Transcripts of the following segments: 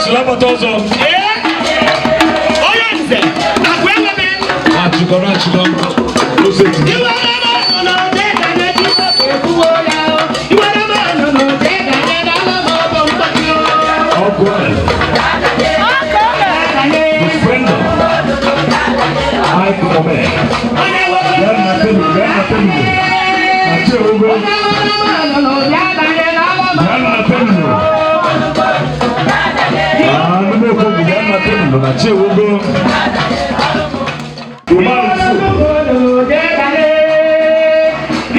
Sụlabata ọzọ. Onye nze, akụ enwebe. Na-achịkọ, na-achịkọ. Ose tinye. Iwere m ọnụ n'ote ganye Jizọs ekwuwo ya o. Iwere m ọnụ n'ote ganye n'ala m ọ bụ mkpọchi o. Ọkụ ahụ. The friend of Mike Ome. Onye were Bịa na tebụl, bịa na tebụl. Na chi owuwe. Onye were m ọnụ n'ote ganye n'ala m. Bịa na tebụl. Ah, ndị okwu bịa na tebụl na chi owuwe. Umar Fu. N'ote ganye.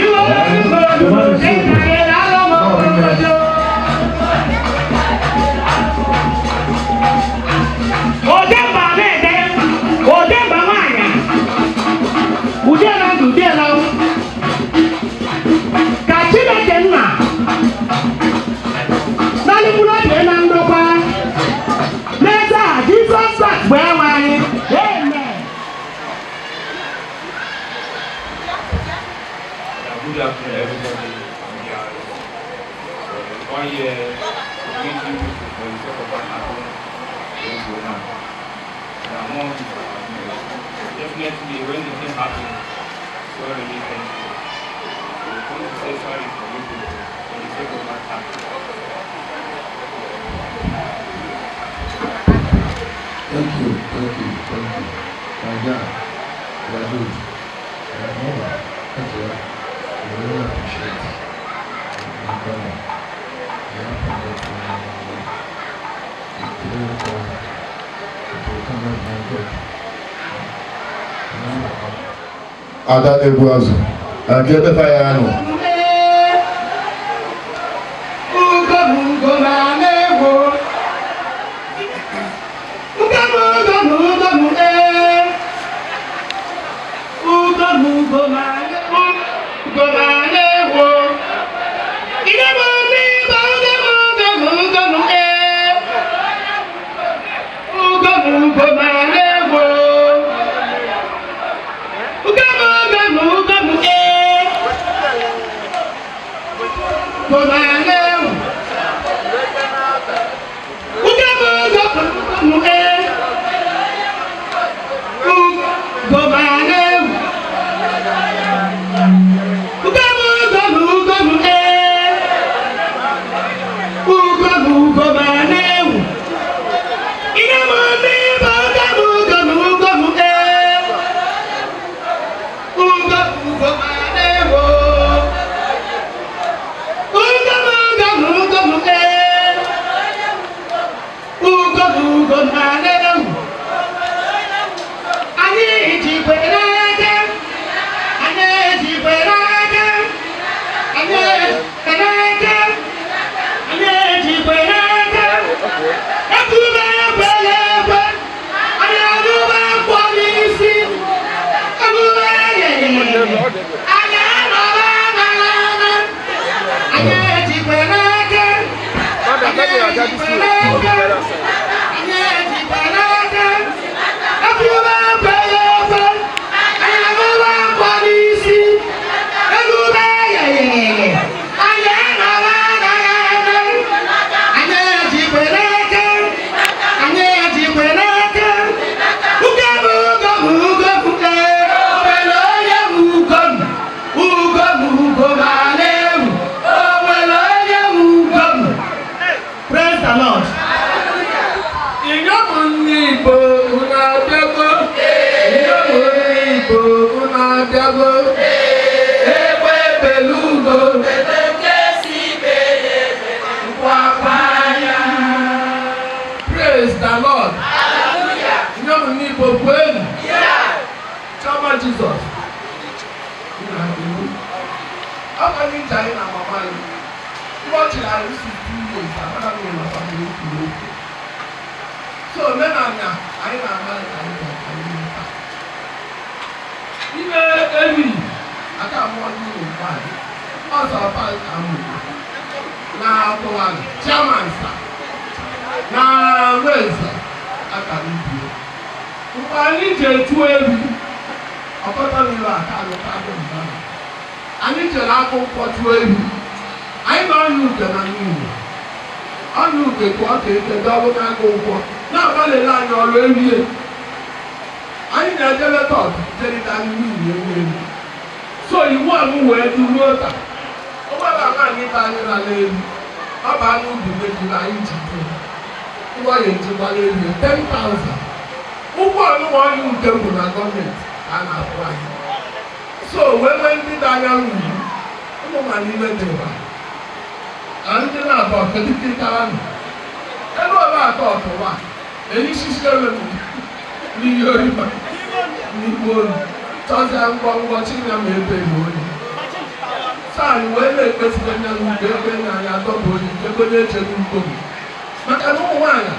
Iwere m ọnụ n'ote ganye n'ala m ọ bụ mkpọchi o. Odemba na-ede, Odemba nwaanyị, ude na ndụ, ude na ndụ. Ka Chineke nna naanị mkpụrụ obi na ndokwa n'eze a Jizọs Kraịst bụ enwe anyị. Amen. Yeah, good afternoon, everybody. I'm here. So, one year to meet you people for the sake of what happened in Gona. And among definitely when the thing happened, it's not really painful. So we come to say sorry for you people for the sake of what happened. Thank you, thank you, thank you. My God, you are good. My mother, thank you. I really appreciate my brother. I have to come my God. Ada na-ebu azụ na nke ebe fa ya nọ. Ugo m ugo ma na-egwo. Ugo m ugo m ugo m ee. Ugo m ugo ma na- ugo ma na-egwo. Ide m n'ịba ugo m ugo m ugo m ee. Ugo m ugo ma na-egwo. Ugo m ugo m ugo m ee. Ugo ma na-egwo. Ugo m ugo m ugo m ee. Ugo ma na-egwo. Ugo m ugo m ugo m ee. Ugo m ugo ma na-egwo. Ine m n'ịba ugo m ugo m ugo m ee. Ugo ugo ma na-egwo. Ugo m ugo m ugo m ee. Ugo m ugo ma na-egwo. Anyị jikwe n'aka. Anyị jikwe n'aka. Anyị jikwe n'aka. Anyị jikwe n'aka. Ekwube ekwela ekwe. Anyị agụba nkwọ n'isi. Ekwube eyeyeye. Anyị anọrọ anara ana. Anyị ejikwe n'aka. Anyị ejikwe n'aka. Anyị ejikwe n'aka. Ekwube ekwela ekwe. Anyị agụba nkwọ n'isi. Ekwube eyeyeye. Anyị anọrọ anara ana. Anyị ejikwe n'aka. Anyị ejikwe n'aka. Ugo m ugo m ugo m ee. O nwere onye m ugo m. Ugo m ugo m a na-ewu. O nwere onye m ugo m. Praise the Lord. Inyom ndị Igbo, unu abịago? Inyom ndị Igbo, unu abịago? Egbe belu ugo. Nkwakwa ya. Praise the Lord. Inyom ndị Igbo kwenu. Chioma Jizọs. Unu abịago? Ọ bụ ndị nche anyị na mama anyị. Mgbe ọ chịrị anyị 16 years, amara m ụlọ family kwuru okwu. So omenala anyị na-ama ka anyị ga-anyị mụta. Ime eri aka mụọ n'ụlọ mgbe anyị. Ọzọ pa ka m na atụwalị chairman sa na nweze aka m bie. Mgbe anyị ji etu elu ọkọta niile aka alụta agụ mba. Anyị jere akwụkwọ tụọ ewu. Anyị na ọnya uke na n'Igbo. Ọnụ uke ka ọ ka eke dọbụ n'aka ụkwụ na-agbalịla anyị ọrụ erie. Anyị na-ejebe tọt jerita anyị nwunye ewu elu. So iwu a m wee duruo taa. Ụgbọala nwaanyị be anyị rala elu. Ọ bụ anụ ubi mejiri anyị ji dị. Ụgbọ ya ejikwala elu 10,000. Ụgwọ ọnụnwa ọnụ nke bụ na gọọmenti ka a na-akwụ anyị. So wee nwee ndị dị anya n'ugwu ụmụ ma n'ime dị ụba. Na ndị na-atọ kedu ka ịkara nọ? Elu ole atọ ọtụwa eyisisi elu n'ihe orima n'igwe olu chọzịa ngwongwo chinya ma ebe ebe onye. So anyị wee na-ekpesite nne m mgbe ebe na anyị adọba onye nke ebe onye echere ugbo m. Maka na ụmụ nwaanyị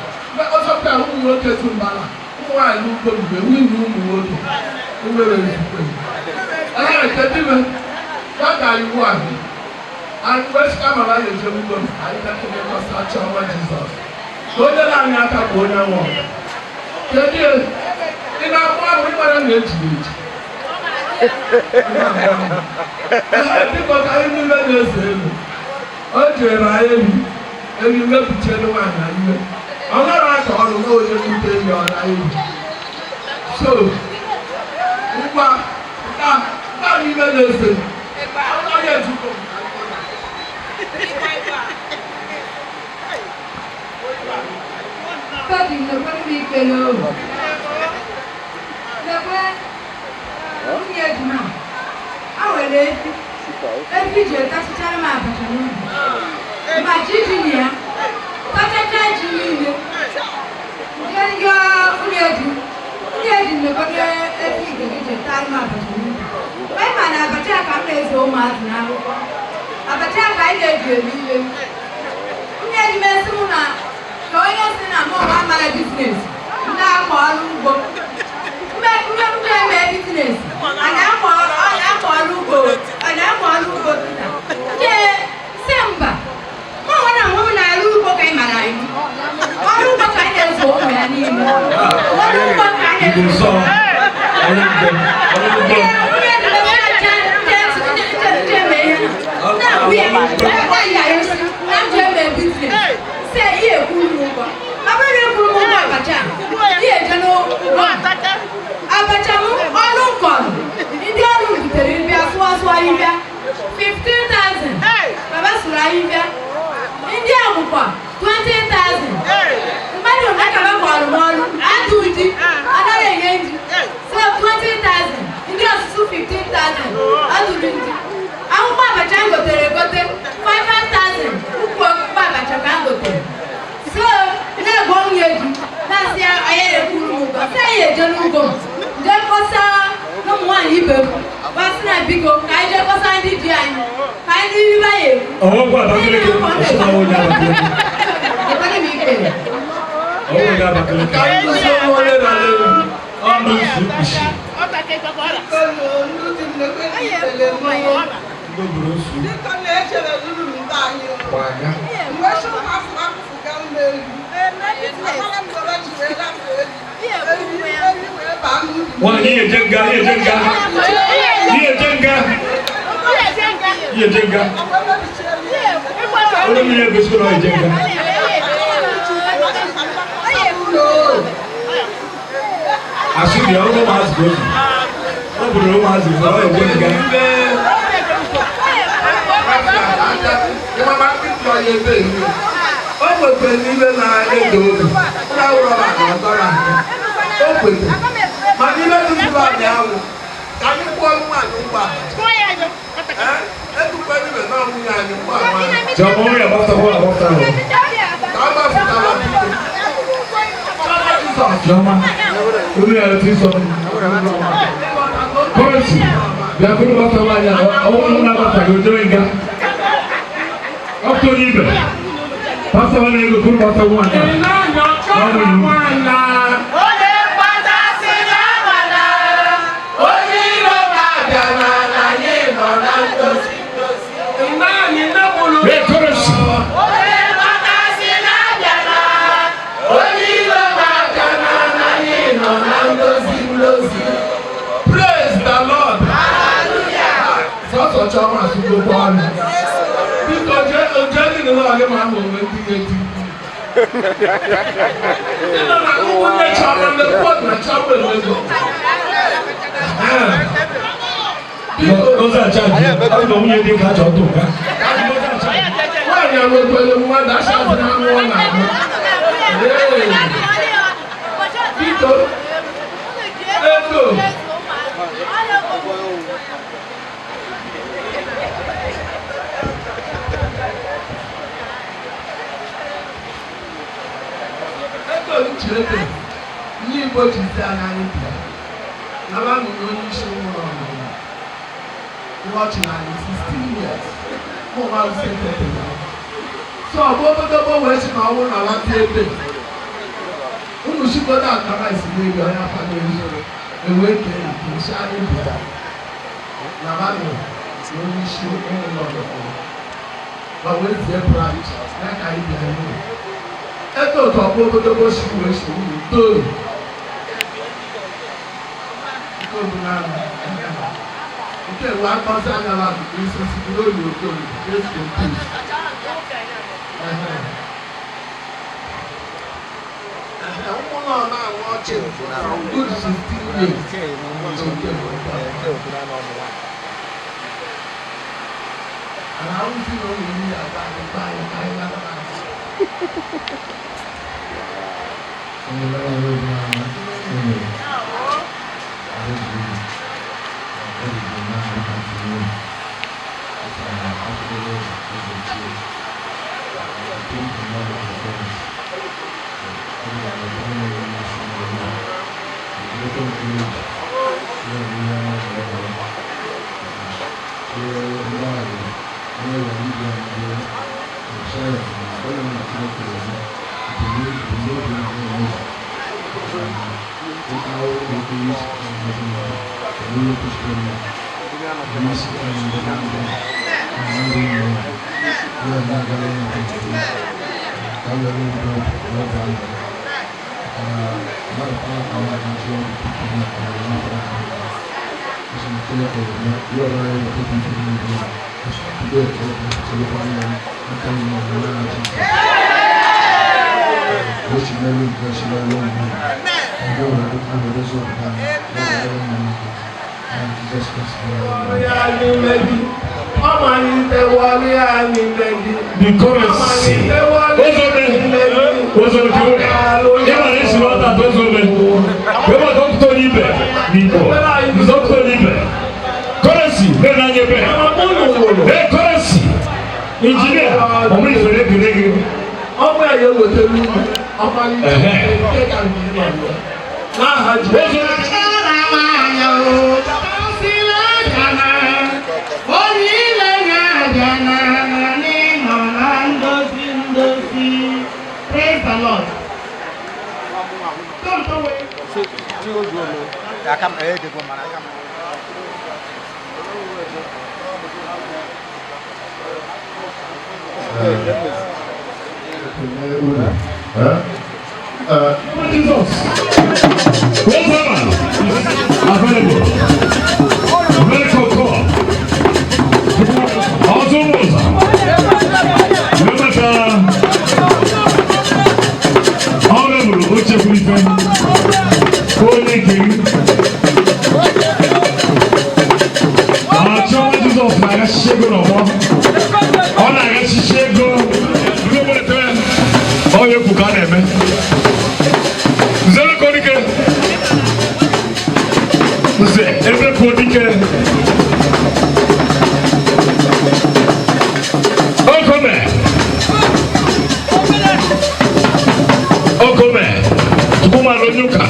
ọzọ ka ụmụ nwoke tụ mbala ụmụ nwaanyị n'ugbo mgbe nwunye ụmụ nwoke nwere ezigbo. Ee, kedu ibe ya ka iwu ahụ anyị wee sị kama na anyị eje ugbo m anyị ga-ekekọta Chiọma Jizọs ka o nyere anyị aka bụ onye nwụrụ. Kedu ị na-akpọ ahụ ịmara na ejiri eji? Ee, biko ka anyị niile na-eze elu. O jere anyị elu elu mepụtara nwaanyị anyị ime. Ọ nara aka ọrụ na onye nwute elu ọ na elu. So ngwa ka anyị niile na-eze elu. Ọ naghị ejikọ. Tọ́jú lekwe m ikele ohu. Lekwe nwunye ejima. A were efi. Efi ji etachachara m abacha n'ubi. Ma ji ji na ya. Tachacha ji niile. Nke ndị nwunye di. Nwunye di lekwe efi nke gị ji etara m abacha n'ubi. Anyị ma na abacha ka m na-ezo ụmụazị n'akwụkwọ. Abacha ka anyị na-eji eri ihe. Nwunye di m esi mụ na ka onye si na mụ nwa mara business na-akọ ọrụ ugbo. Mgbe mgbe eme business, anyị akọ ọrụ ugbo, anyị akọ ọrụ ugbo tita. Nje si mba, mụ nwa na nwa m na-arụ ugbo ka anyị mara anyị. Ọrụ ugbo ka anyị na-ezo ụmụ ya niile. Ọrụ ugbo ka anyị na-ezo. Nwunye di m aja nje nje nje mee ihe na. Na-agwụ ya, na ya esi, na nje mee business. Sị ihe ekwuru m ụgwọ. Ọ bụrụ na ekwuru m ụgwọ abacha, ihe eje n'ụgwọ. Abacha m ọrụ nkọrọ, ndị ọrụ butere bịa sụọ sụọ ahịhịa 15,000. Baba sụrụ ahịhịa. Ndị a bụkwa 20,000. Mmadụ ole ka ba kọrọ m ọrụ? Adụ ji, anaghị enye ji. So 20,000, ndị ọsụsụ 15,000, adụrụ ji. Akwụkwọ abacha m gotere egote 5,000, ukwu akwụkwọ abacha ka m gotere. So na-egbo nwunye di na-asị ya anyị ekwuru m ụgwọ, sị anyị eje n'ugbo m jee kọsa ụmụ nwaanyị ibe m, gbasị na biko ka anyị jee kọsa ndị di anyị ka anyị n'ihe ibe anyị ekwu. Ọwọ́ Abakaliki, ọsùn àwọn onye Abakaliki. Ekpere m ikpere. Ọwọ́ onye Abakaliki. Ka anyị kwụsị ọnụ onye rara elu. Ọnụ nsu mkpuchi. Ndị obodo nsu. Gbaga. Nwaanyị ihe eje nga, ihe eje nga. Ihe eje nga. Ihe eje nga. Onye mmiri egosi ụlọ eje nga. Asị bịa ọrụ ụmụazị ka o ji. Ọ bụrụ ụmụazị ka ọ eje nga. O nwekwara n'ime na-edo obi ụlọ awụrọ na ọdọrọ ahụ. O kwete mana ihe dụzuru anyị awụ ka anyị kwụọ nwaanyị ụgbọ ala. Edukwa ibe na nwunye anyị ụgbọ ala. Jọmọ nwunye agbafta nwunye agbafta ahụ. Ka a gbafụtara biko. Chiọma Jizọs. Jọma, unu ya ti sọ. Kọ́ọ̀sì, bịa kúrò gbafta nwaanyị a, ọwọ́ ụlọ agbafta gị ojere nga. Ọkụ n'ibe. Pastọ nwa na-ego kúrò gbafta nwaanyị a. Ị na-anyọ Chiọma nwaanyị a. Onye kpachasị n'abalị, onye iro na-abịa n'ala anyị nọ na ndozi. Naanị nne mụrụ. Hey, kọ́ọ̀sì. Onye kpachasị na-abịa n'ala, onye iro na-abịa n'ala anyị nọ na ndozi ndozi. Praise the Lord. Sọsọ Chiọma asụgokwa ọnụ. Biko jee jee nínú náà gị ma ahụ onwe ndị ga-eti. Ndị nọ na ụmụnne Chioma mmekwu na Chioma emego. Biko, Ngozi Achaji, ọ bụ nwunye dị ka achọ ndụ nka. nwaanyị a nwekwere mmadụ achazi na anụ ọ na-ahụ. Biko, ego. Ego uche ego. Ndị Igbo ji ite anya anyị bịa. Naba nụ na onye isi nwụrụ ọnwụrụ. Ihe ọchị na anyị 16 years. Mụ nwa m secretary ya. So ọ bụ obodobo wee sị na ọ bụrụ na nwata ebe. Unu sikọta akara isi n'elu onye afa n'elu. Ewee kee ike isi anyị bịa. Naba nụ na onye isi nwụrụ ọnwụrụ. Ma wee zie branch ya ka anyị bịa n'ụlọ. Ego otu ọkpọ obodobo si wee si unu toru. Nke obu na nke bụ akọzi anya na isi n'olu otoru rest in peace. Ụmụ nọ na-aṅụ ọchị for good 16 years. Nke bụ nke a. Ana ahụzi na ụmụ ndị agba anyị gba anyị ka anyị nara n'azụ. The currency. Ozome. Ozome ki o. Ị mara esi nwata atọ ozome. Wee maka ọkụtọ n'ibe n'Igbo. Nzọpụta n'ibe. Currency bẹ́ẹ̀ n'anya ebe. Ee currency. Injinia ọmụ ifere ekele gị. Ọmụ ya ga-ewetara unu ọmalịcha nke ka nke ịnọ ya. N'aha Jizọs. Ozome. Praise the Lord. Don't wait. Jesus. Ozoma. Available. Medical corps. Ọzọ. Wee maka Honorable Ochekwuife onye nke gị. Achọwa Jizọs na-aghachichi ego n'ọgbọ. Ọ na-aghachichi ego. Ndị obodo tere onye kwu ka a na-eme. Nze Kodike. Nze ebe Kodike. Okome. Okome. Chukwuma Onyuka.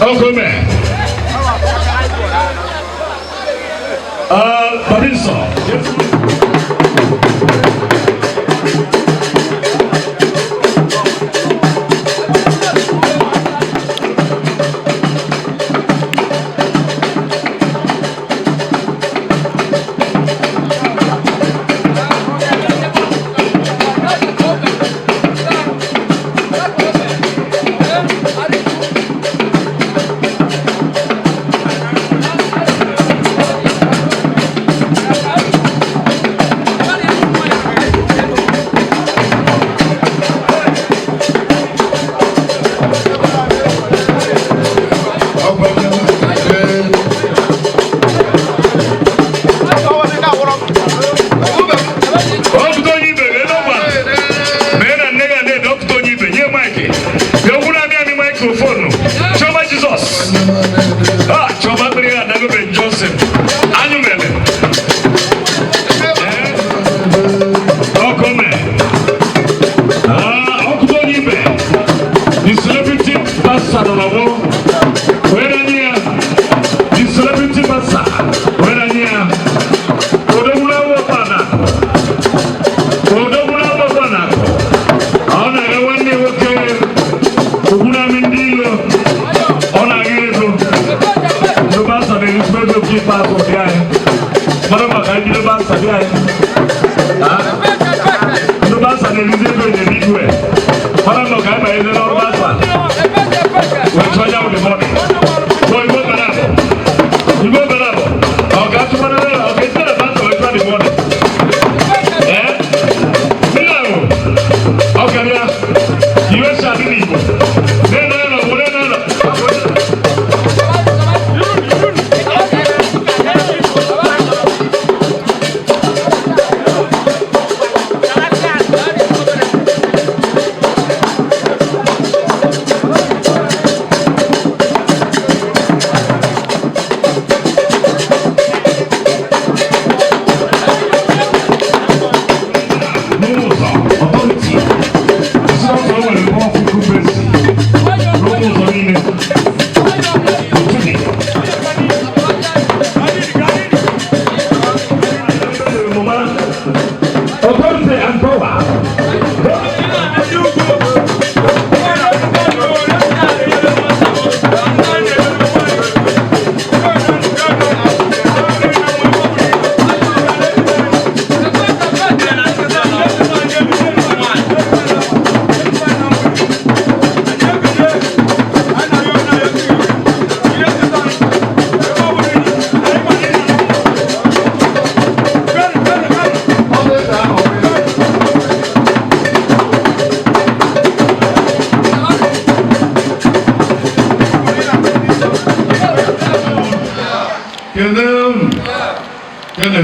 Okome. Babinso.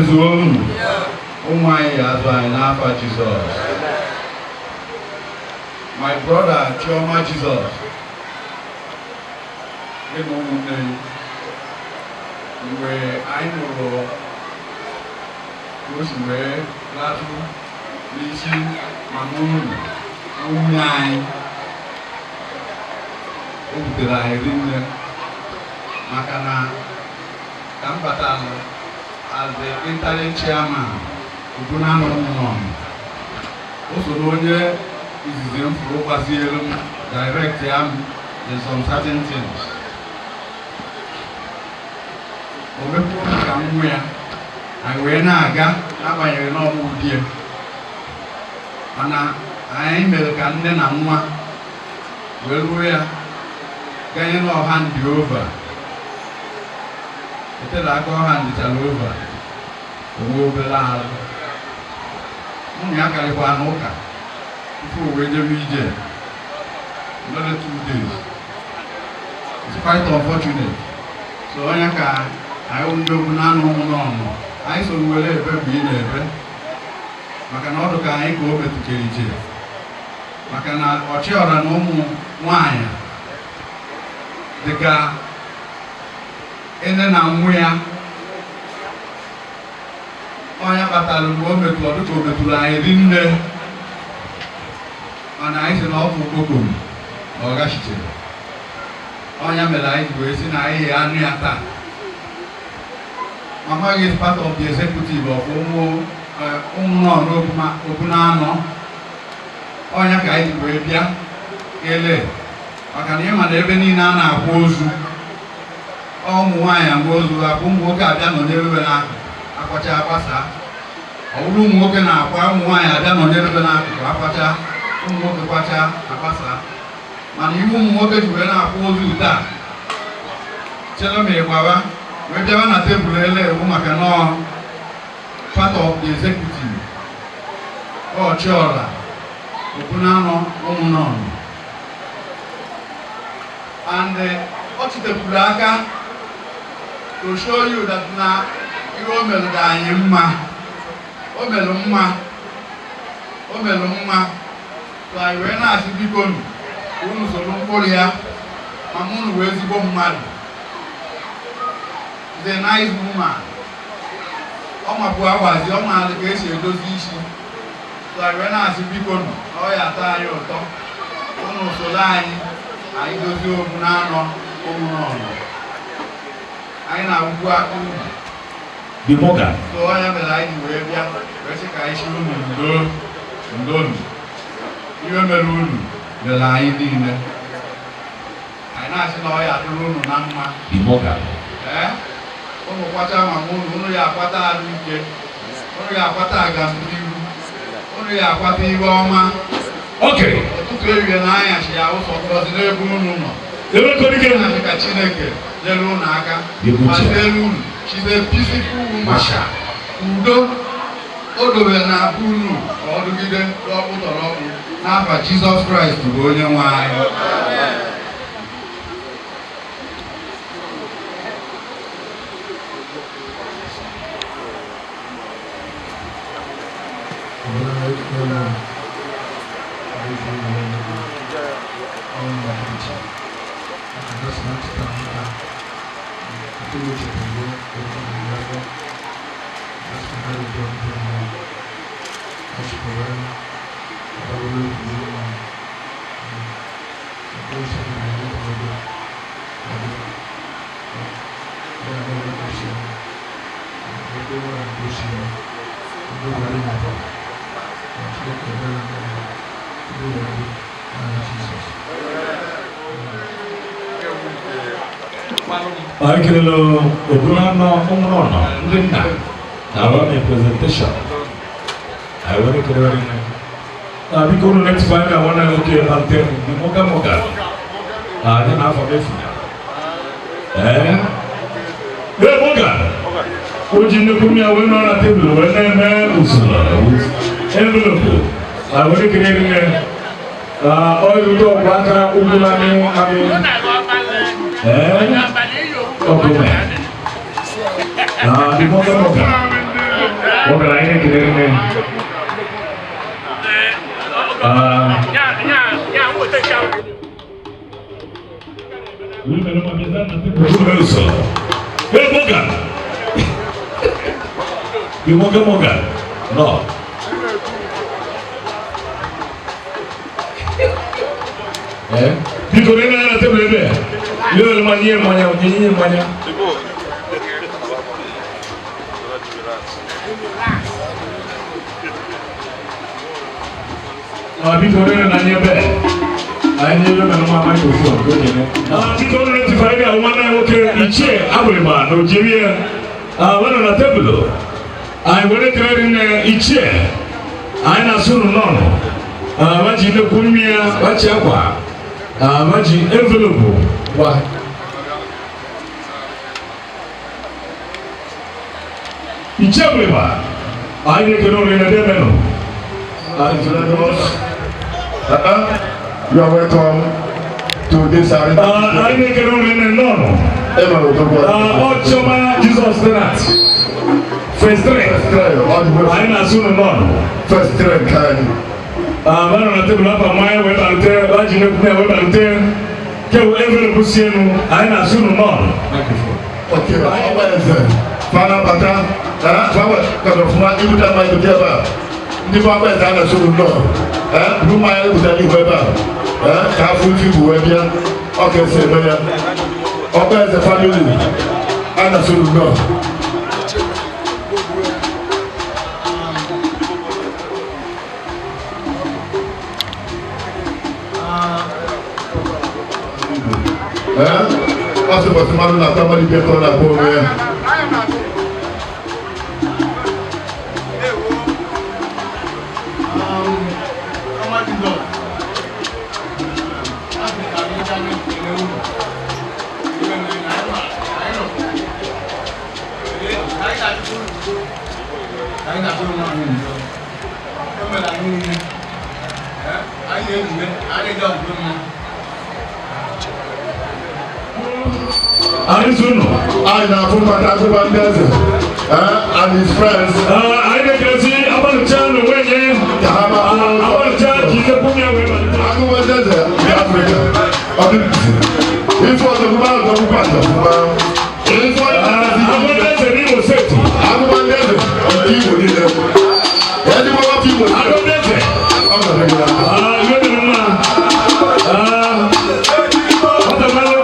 Zuo unu. Ụmụ anyị ga-azụ anyị n'afa Jizọs. My brother Chioma Jesus, gị na ụmụnne gị, mgbe anyị nụrụ ka o si wee latụ n'isi mama unu, nwunye anyị, o butere anyị rinne, maka na ka m batara as the interim chairman Ogbunanọ Ụmụnọnụ, o so na onye izizi m fụrụ gbazielu m, direct ya m in some certain things. O mekwuo m ka m nwe ya, anyị wee na-aga n'agbanyeghị na ọ bụ ụdị ya, mana anyị mere ka nne na nwa wee ruo ya ganye na ọha ndị over etere aka, ọha ndịchara over onwe obere arụ. Mụ na ya karịkwa n'ụka tupu o wee jebe ije another 2 days. It's quite unfortunate. So onye ka anyị ndị okwu na-anụ ụmụ n'ọnụ anyị so were ebe mgbe ị na-ebe, maka na ọ dị ka anyị ka o metụkere ije, maka na ọchịọra na ụmụ nwanyị dịka ene na nwa ya. Ọnya kpatara mgbe o metụrụ, ọ dịka o metụrụ anyị rinne, mana anyị sị na ọ bụ okpokoro na ọ gachitere. Ọnya mere anyị ji wee sị na anyị ya anụ ya taa. Mama gị is part of the executive of ụmụ ụmụ nọ n'okwu na-anọ. Ọnya ka anyị ji wee bịa kelee, maka na ịma na ebe niile a na-akwa ozu, ụmụ nwaanyị agba ozu akwa, ụmụ nwoke abịa nọ n'elube n'akụkụ akwacha agbasa. Ọ bụrụ ụmụ nwoke na-akwa, ụmụ nwaanyị abịa nọ n'elube n'akụkụ akwacha, ụmụ nwoke kwacha agbasa. Mana ihe ụmụ nwoke ji wee na-akwa ozu taa chere ma ịgbaba wee bịaba na tebụl ele ewu, maka nọọ part of the executive ọchịọra Ogbunanọ Ụmụnọnụ, and ọ chitekwuru aka to show you that na ihe o mere dị anyị mma, o mere mma, o mere mma. So anyị wee na-asị, biko nụ, ka unu soro mkpụrụ ya. Mama unu wee ezigbo mmadụ, is a nice woman. Ọ mapụ agbazi, ọ maara ka esi edozi isi. So anyị wee na-asị, biko nụ, na ọ ya atọ anyị ụtọ unu soro anyị, anyị dozie Ogbunanọ Ụmụnọnụ. Anyị na-agwụ aka unu. The Morgan. So onye mere anyị ji wee bịa wee sị ka anyị si unu ndo, ndonu. Ihe mere unu mere anyị niile. Anyị na-asị na ọ ya adịrị unu na mma. The Morgan. Ee, unu kwacha mama unu, unu ya akwata arụ ike, unu ya akwata agamnihu, unu ya akwata ihe ọma. Ụtụtụ, ehihie na anyasị ya ụzọ ngọzi n'ebe unu nọ. Ebe korike. Na-asị ka Chineke nyere unu aka, The Butcher. gbaziere unu. She's a peaceful woman. Masha. Udo o dobere na abụ unu ka ọ dụgide n'ọkpụ tọrọ ọkpụ, n'afa Jizọs Kraịst bụ onye nwe anyị. Anyị kelele Ogbunanọ Ụmụnọnọ ndị nna na awa presentation. Anyị were kelere nne. Na biko unu next time na nwanne nwoke Anten the Morgan Morgan. Anyị na-afọ mefu. Ee. Ee, Morgan. O ji nnukwu mmiri wee nọ na tebụl wee na-eme usoro with envelope. Anyị were kelere nne. Ọ yiri ọgwụ aka ugwu amị amị. Ee. Ọgụmẹ. Na the Morgan Morgan. Ọ gara anyị na-ekele nne. Hey, Morgan. You Morgan Morgan? No. Eh? Biko nene na tebụl ebe a. Ihe ole ma nye mmanya, onye nye mmanya. Ah, biko nene na nye ebe a. Anyị nye ebe na nwa microphone ka o nyere. Ah, biko nene tifara ebe a nwanne anyị nwoke Ichie Abụrịma na Ojerie. Ah, wena na tebụl. Anyị were kelere nne Ichie. Anyị na-asụ unu nọọnụ. Ah, waji nnukwu mmiri ya, wachi akwa. Ah, waji envelope wa. Ichie Abụrịma. Anyị na-ekele unu na demenụ. Lagos. You are welcome to this arena. Anyị na-ekele unu nne nọọnụ. Emma Odogwu. Ọ Chioma Jizọs Tenant. Phase 3. All the way Anyị na-asụ unu nọọnụ. first train ka anyị. Bano na tebụl afa mmanya wee balute, waji nnukwu ya wee balute. Kewu envelope si enu, anyị na-asụ unu nọọnụ. Okay, ọba eze fana bata fawa kọdọ fún ibùdó mmanya ibùdó ebe a ndị bụ ọba eze a na-asụ unu nọ buru mmanya ibùdó n'ihu ebe a ka afọ ife ibu wee bịa ọ ka esi eme ya ọba eze famili a na-asụ unu nọ. Ọ sị bọsị mmadụ na-ata mmadụ ibe ka ọ na-akpọ onwe ya. Anyị sụ unu. Anyị na-afụ maka agụba ndị eze and his friends Anyị na-ekelezi Abalụcha na onwe ya. ka ha ma Abalụcha ji nnukwu ya wee balute. agụba ndị eze nke Afrịka ọ dị ife ọdọgụba ọdọgụba ọdọgụba ife Agụba eze n'Imo steeti. agụba ndị eze nke Igbo niile ezigbo nwafọ Igbo niile Agụba eze. ọ nọrọ gị n'aka. Ah, ihe dị mma. Ah, ọtọmalụ.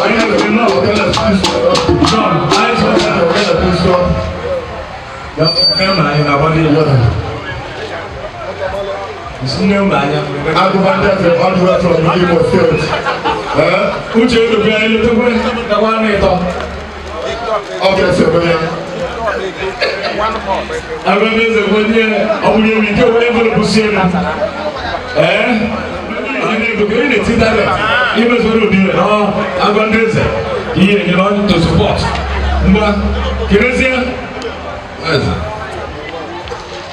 Anyị na-ekele nọọ. Ogene please stop. Nọọ, anyị sọ ya. Ogene please stop. Ya, nne m anyị na-agbado ya. Nne m anya. Agụba ndị eze all the way from Imo State. Uche Edobe anyị letekwe gakwa n'ịtọ. Ọ ga-esi eme ya. Agụba eze bụ onye ọ bụrụ ewu ike wee envelope si elu. Ee, anyị na-egogo ị na-eti direct imezoro ụdị na agwa ndị eze ka ihe enyere ọnụ to support. Ngwa, kerezie. Eze,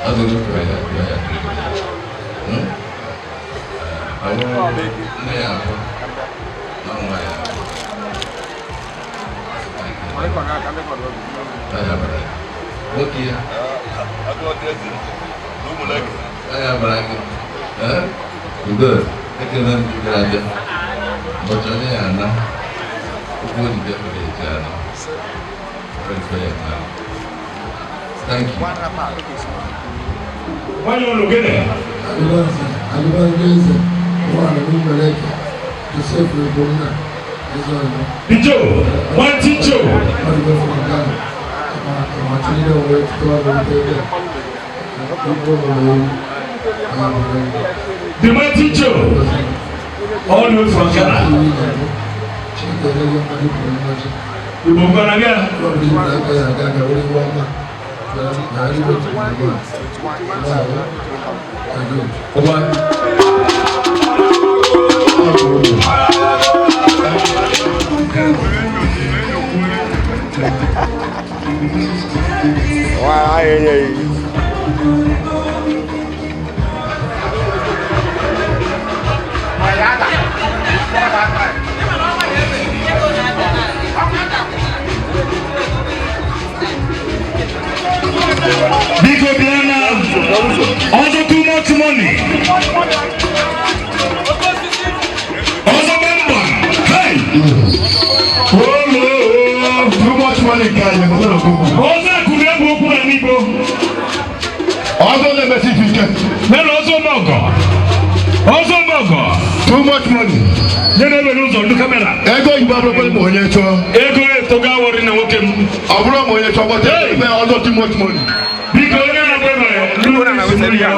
adịghị mkpa ya ya ya dịrị gị. Àwọn nne ya abụọ na nwa ya abụọ. Ya bara ya. Nwoke ya. Ya bara gị. Eh? Udo, ekele m gị abịa. Ụbọchị onye ya ana, ụkwụ ojide mere eji ana. Pray for your man. Thank you. Nwanyị ọnụ gịnị? Agụbanze nwaanyị Mmeleke Joseph Ebonna Ezeoyi Ijo, nwantị Ijo. ọdịgo from Ghana amachilile onwe tutu ọrụ ndị ebe Igbo nọ n'ewu ya bụrụ The mighty Joe, all the way from Ghana. Chineke enyeghị mmadụ kwuru mmaji Igbo ngwana bịa. ọbụla ibu aka ya aga aga were iwe ọma na arịgo tupu Ụgba. Biko bịa na ọzọ too much money. Ọzọ gbamgbam. Hey! Olo! Too much money ka anyị nwere okwu. Ọzọ akụrụ egwu okwu na n'Igbo. Ọzọ na-emesi ife ike. Nena ọzọ mọgọ. Ọzọ mọgọ. Too much money. Nye na-ebe n'ụzọ ndị camera. Ego oyibo abụrụkwa ma onye chọọ. Ego etogo awọrị na nwoke m. Ọ bụrụ ma onye chọọ gbọta ebe ọzọ too much money. Biko onye na-agba ebe ndị isi ya.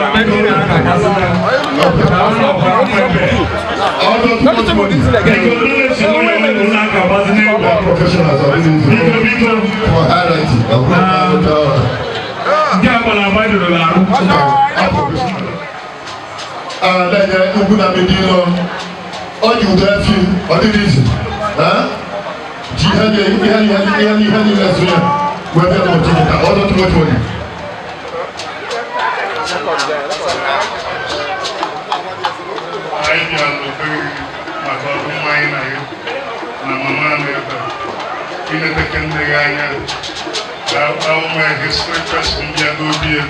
Ọzọ too much money. Biko ndị na-esi n'ụlọ ọrụ n'aka gbazi n'egwu. Professionals are really Biko biko. for hierarchy. Ọ bụrụ na ọ chọọ. Nke a gbara agba edoro arụ. Na-enye ugwu na mmiri ilo ọ ji ụdọ efi ọ dịrị izu ji ihe ihe ihe ihe ihe niile so ya wee bịa n'ụbọchị nkịta ọzọ too much money. Anyị bịara n'obe gị maka ọdụmma anyị na gị na mama na ebe ineteke nne gị anya ahụma history person bịa n'obi ya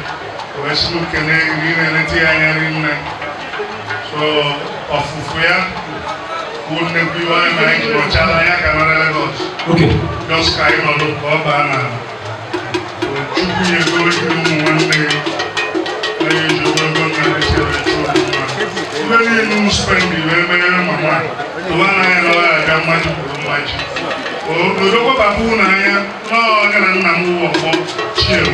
wee sị m kene gị na-enete ya anya rinne so ọfụfụ ya bụ nnekwu iwe anyị na anyị nọchala anya ka nọ na Lagos just ka anyị nọdụ ka ọ baa na Chukwu ya ego gị ụmụ nwanne gị anyị eji ogologo ndụ na-echere Chukwu mma ibe niile m spend wee mere mama tụba n'anya na ọ ya abịa mmaji kwuru mmaji odokwa papa unu anya na onye na nna m wụ ọgbọ chiewu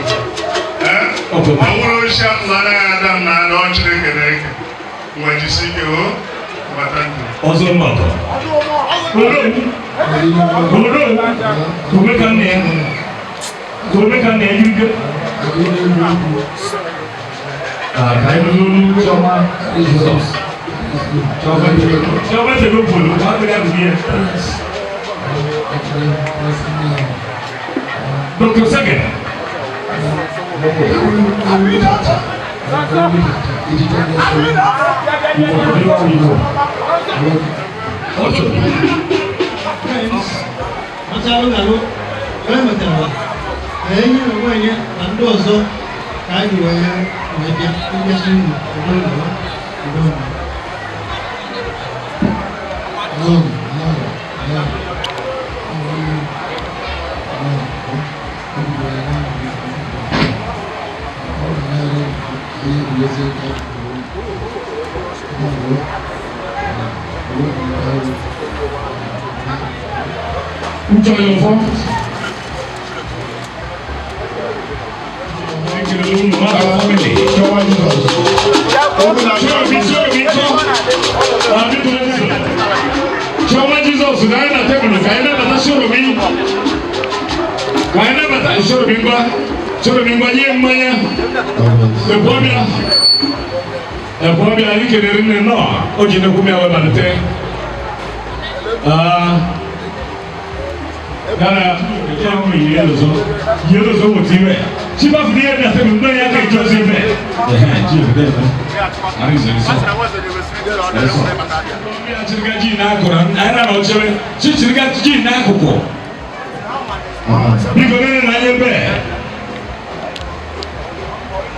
ee ọ bụrụ osisi atụla anya ya ada m n'anya ọ Chineke na-eke ngwa jisi ike o gbata ndụ. Ọzọ mmadụ. Odo. Odo. Ome ka nne ya. Ome ka nne ya yiri gị. Ah, ka anyị nụrụ olu Chiọma Jizọs. Chiọma chego polo, ka akpịrị agụgụ ya. Dr. Sege. Enyi na nwanyị na ndị ọzọ ka anyị wee wee bịa ịbịasị unu udo na udo na Uche Oyofo. Chiọma Jizọs. Chiọma Jizọs na anyị na tebụl ka anyị nabata Shoromi. Ka anyị nabata Shoromi ngwa. Shoromi ngwa nye mmanya. Ekwọbịa. Ekwọbịa anyị kelere nne nọ. O ji nnukwu mmịa wee malite. Yàrá ìjọba yìí lọ sọ yìí lọ sọ wò ti rẹ tí bá fi ní ẹni àtẹnu náà yà ká ìjọ sí bẹ. Ẹhẹn jí òfin bẹ́ẹ̀ bẹ́ẹ̀ àrí ìṣẹ̀lẹ̀ sọ. Chiriga ji n'akụrụ anyị na ọchere chi chiriga ji n'akụkụ. Biko nene na anya ebe.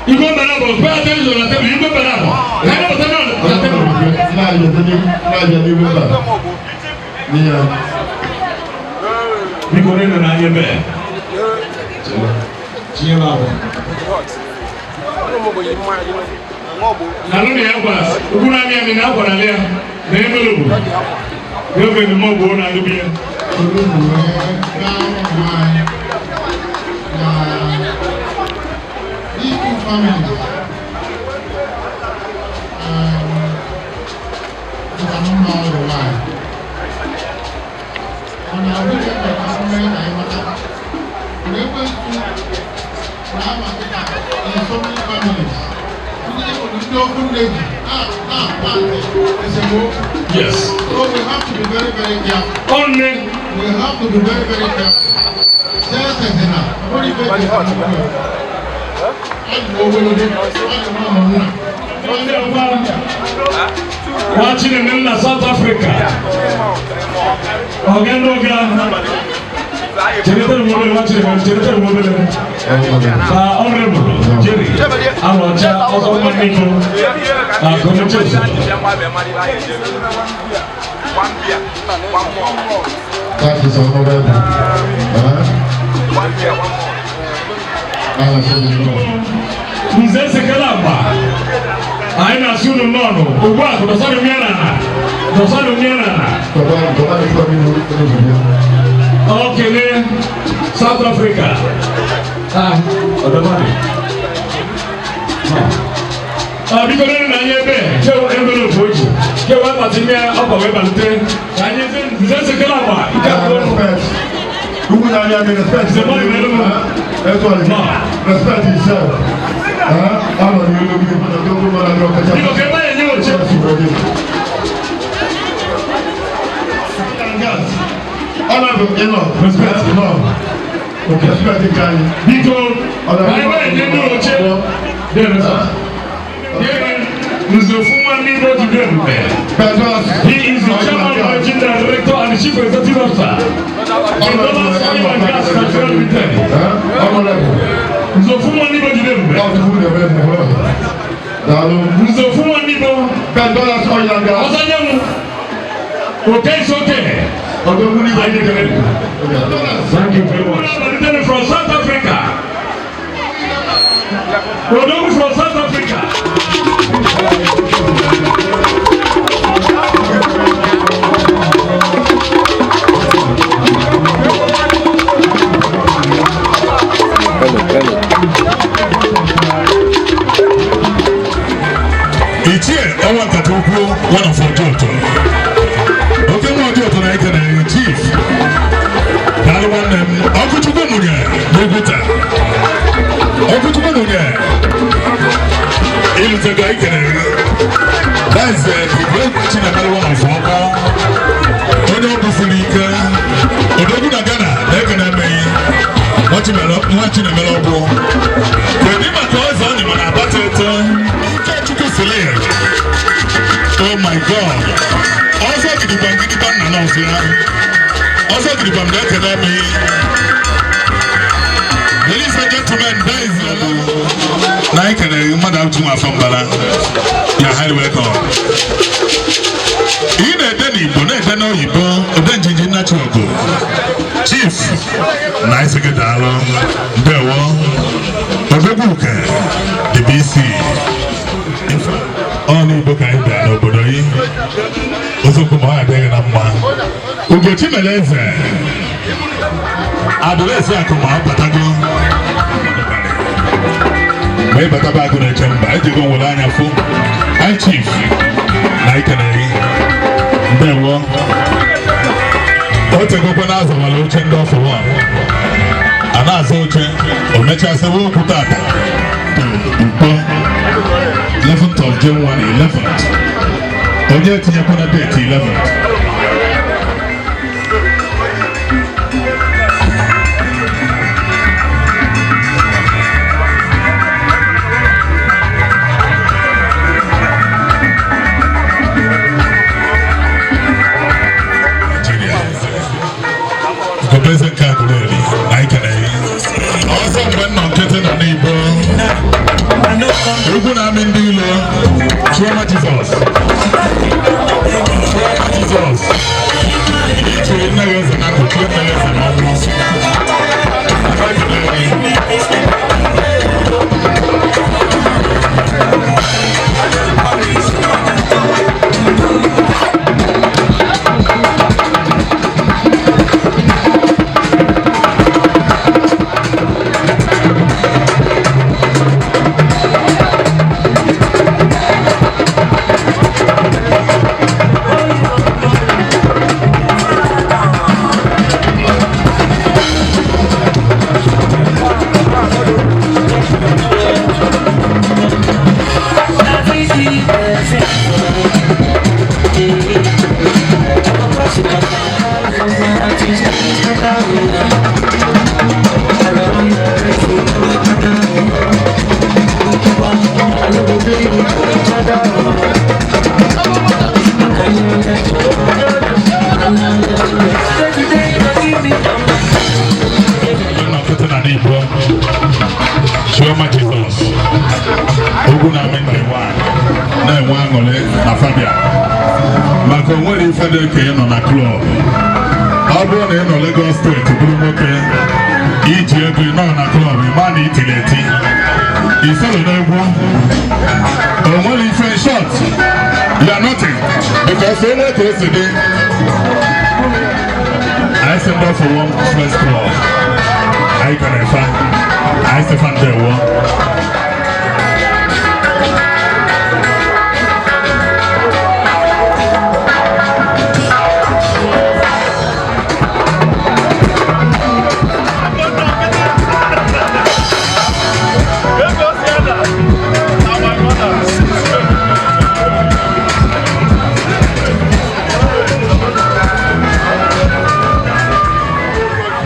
Igwe mbara bụ pay attention na tebụl igwe mbara bụ. Anyị na-abata na tebụl. Na-abịa n'ihu ebe a. N'ihe. Biko nene na anya ebe. Tinye m abụọ. Nanu ni akwa ugwu na amị amị na akwa na ya na envelope. Reverend Mogbo na ndụbi ya. These two families, I don't know why. On our weekend, in so many families. Yes. So we have to be very, very careful. Only. We have to be very, very careful. Nwa Chineme na South Africa. Ọga ndị ọga. Cheleta nwobere nwa Chineke, cheleta nwobere. Ka Honorable Jerry Arọcha ọzọ nwa Nnukwu na Gọọmenti. That is honorable. Eh? Nze Nsekele Agba, anyị na-asị unu nnọọ ugbu a. Dọsanụ mmiri n'ala, dọsanụ mmiri n'ala. Ọ kelee South Africa. Ah, ọdọmadị. Ah, biko nenu na anyị ebe kewa envelope o ji kewa akpati mmiri ọkwa wee malite ka anyị. Nze Nsekele Agba, ike akwụkwọ. Respect. Ugwu na anya mi respect. Respect yourself. Anọ n'ilu gị, odogwu mara gị ọkacha. Biko ka ebe anyị enye oche. Honorable in-law, respect in-law. Okay. Respect nke anyị. Biko, ka ebe anyị enye ndị oche. Nze Ofunwa Nigbo Jide. He is the chairman, managing director, and the chief executive officer. Dollars Oil and Gas Nigeria Limited. Nze Ofunwa Nigbo Jide. Nze Ofunwa Nigbo. Dollars Oil and Gas. Ọzọnyanwụ. Oke is okay. Thank you very much. From South Africa. Odogwu from South Africa. Hello, hello. Ichie ọnwa nkata ukwu one of Ojoto. Oke nwa Ojoto na eke na chief. Daalụ nwanne m. Ọkụchukwu mụnye n'Oguta. Ọkụchukwu mụnye. Ilutego ikene gị. That is the great Chinemere one of Ọkọ. Onye ọ bụsiri ike. Odogwu na Ghana na-ekene emeghị. Nwa Chinemere ọgwụ. Kedu maka ọzọ ọ nyere na abata eto? Ikechukwu Silir. Oh my God. Ọzọ gidigbam gidigbam na nọọsụ ya. Ọzọ gidigbam na-ekene emeghị. Ladies and gentlemen, that is na anyị kelere mmadụ atụ nwa afọ mbara ya. Highly welcome. Ị na-ede n'Igbo, na-ede n'oyibo, ode njinji nnachi ọgụ. Chief na isi gị daalụ, ndewo. Odogwu Uke, the BC. Ọ n'Igbo ka anyị bịara n'obodo yi. Ozokwu ma ọ adịghị na mma. Ugochi mere eze. Adịrịsị akụ ma ọ batago. Ma ị bataba agụ na-eche mba, ejigo nwere anya fụ. High Chief na ikene gị. Ndewo. O tegokwa na azawala oche ndị ọfụwa. A na-aza oche, o mechaa sewe okwu tata. Ukpo 11th of January 11th. Onye etinyekwana date 11th. Nigeria. Gobeze nke Aguleri na ikene gị. Ọzọ mgbe nọ nkịtị nọ n'Igbo. Egwu na-amị ndị ilo. Chioma Jizọs. Chioma Jizọs. Ichiri nne gị eze na ndụ, chie nne gị eze n'ọnwụ. Ekele gị. Chioma Jizọs ugwu na-amị ndị nwanyị na-enwe aṅụrị na Fabia maka onwere ife dị ka ị nọ na club. Ọ bụrụ na ị nọ Lagos State bụrụ nwoke iji ego ị nọ na club, ịma na itiri eti isoro n'egwu onwere ife. In short, you are nothing, because onwe ka o si dị. Anyị sị ndị ọfọ one first club anyị ka na-efe, anyị sị fa ndewo.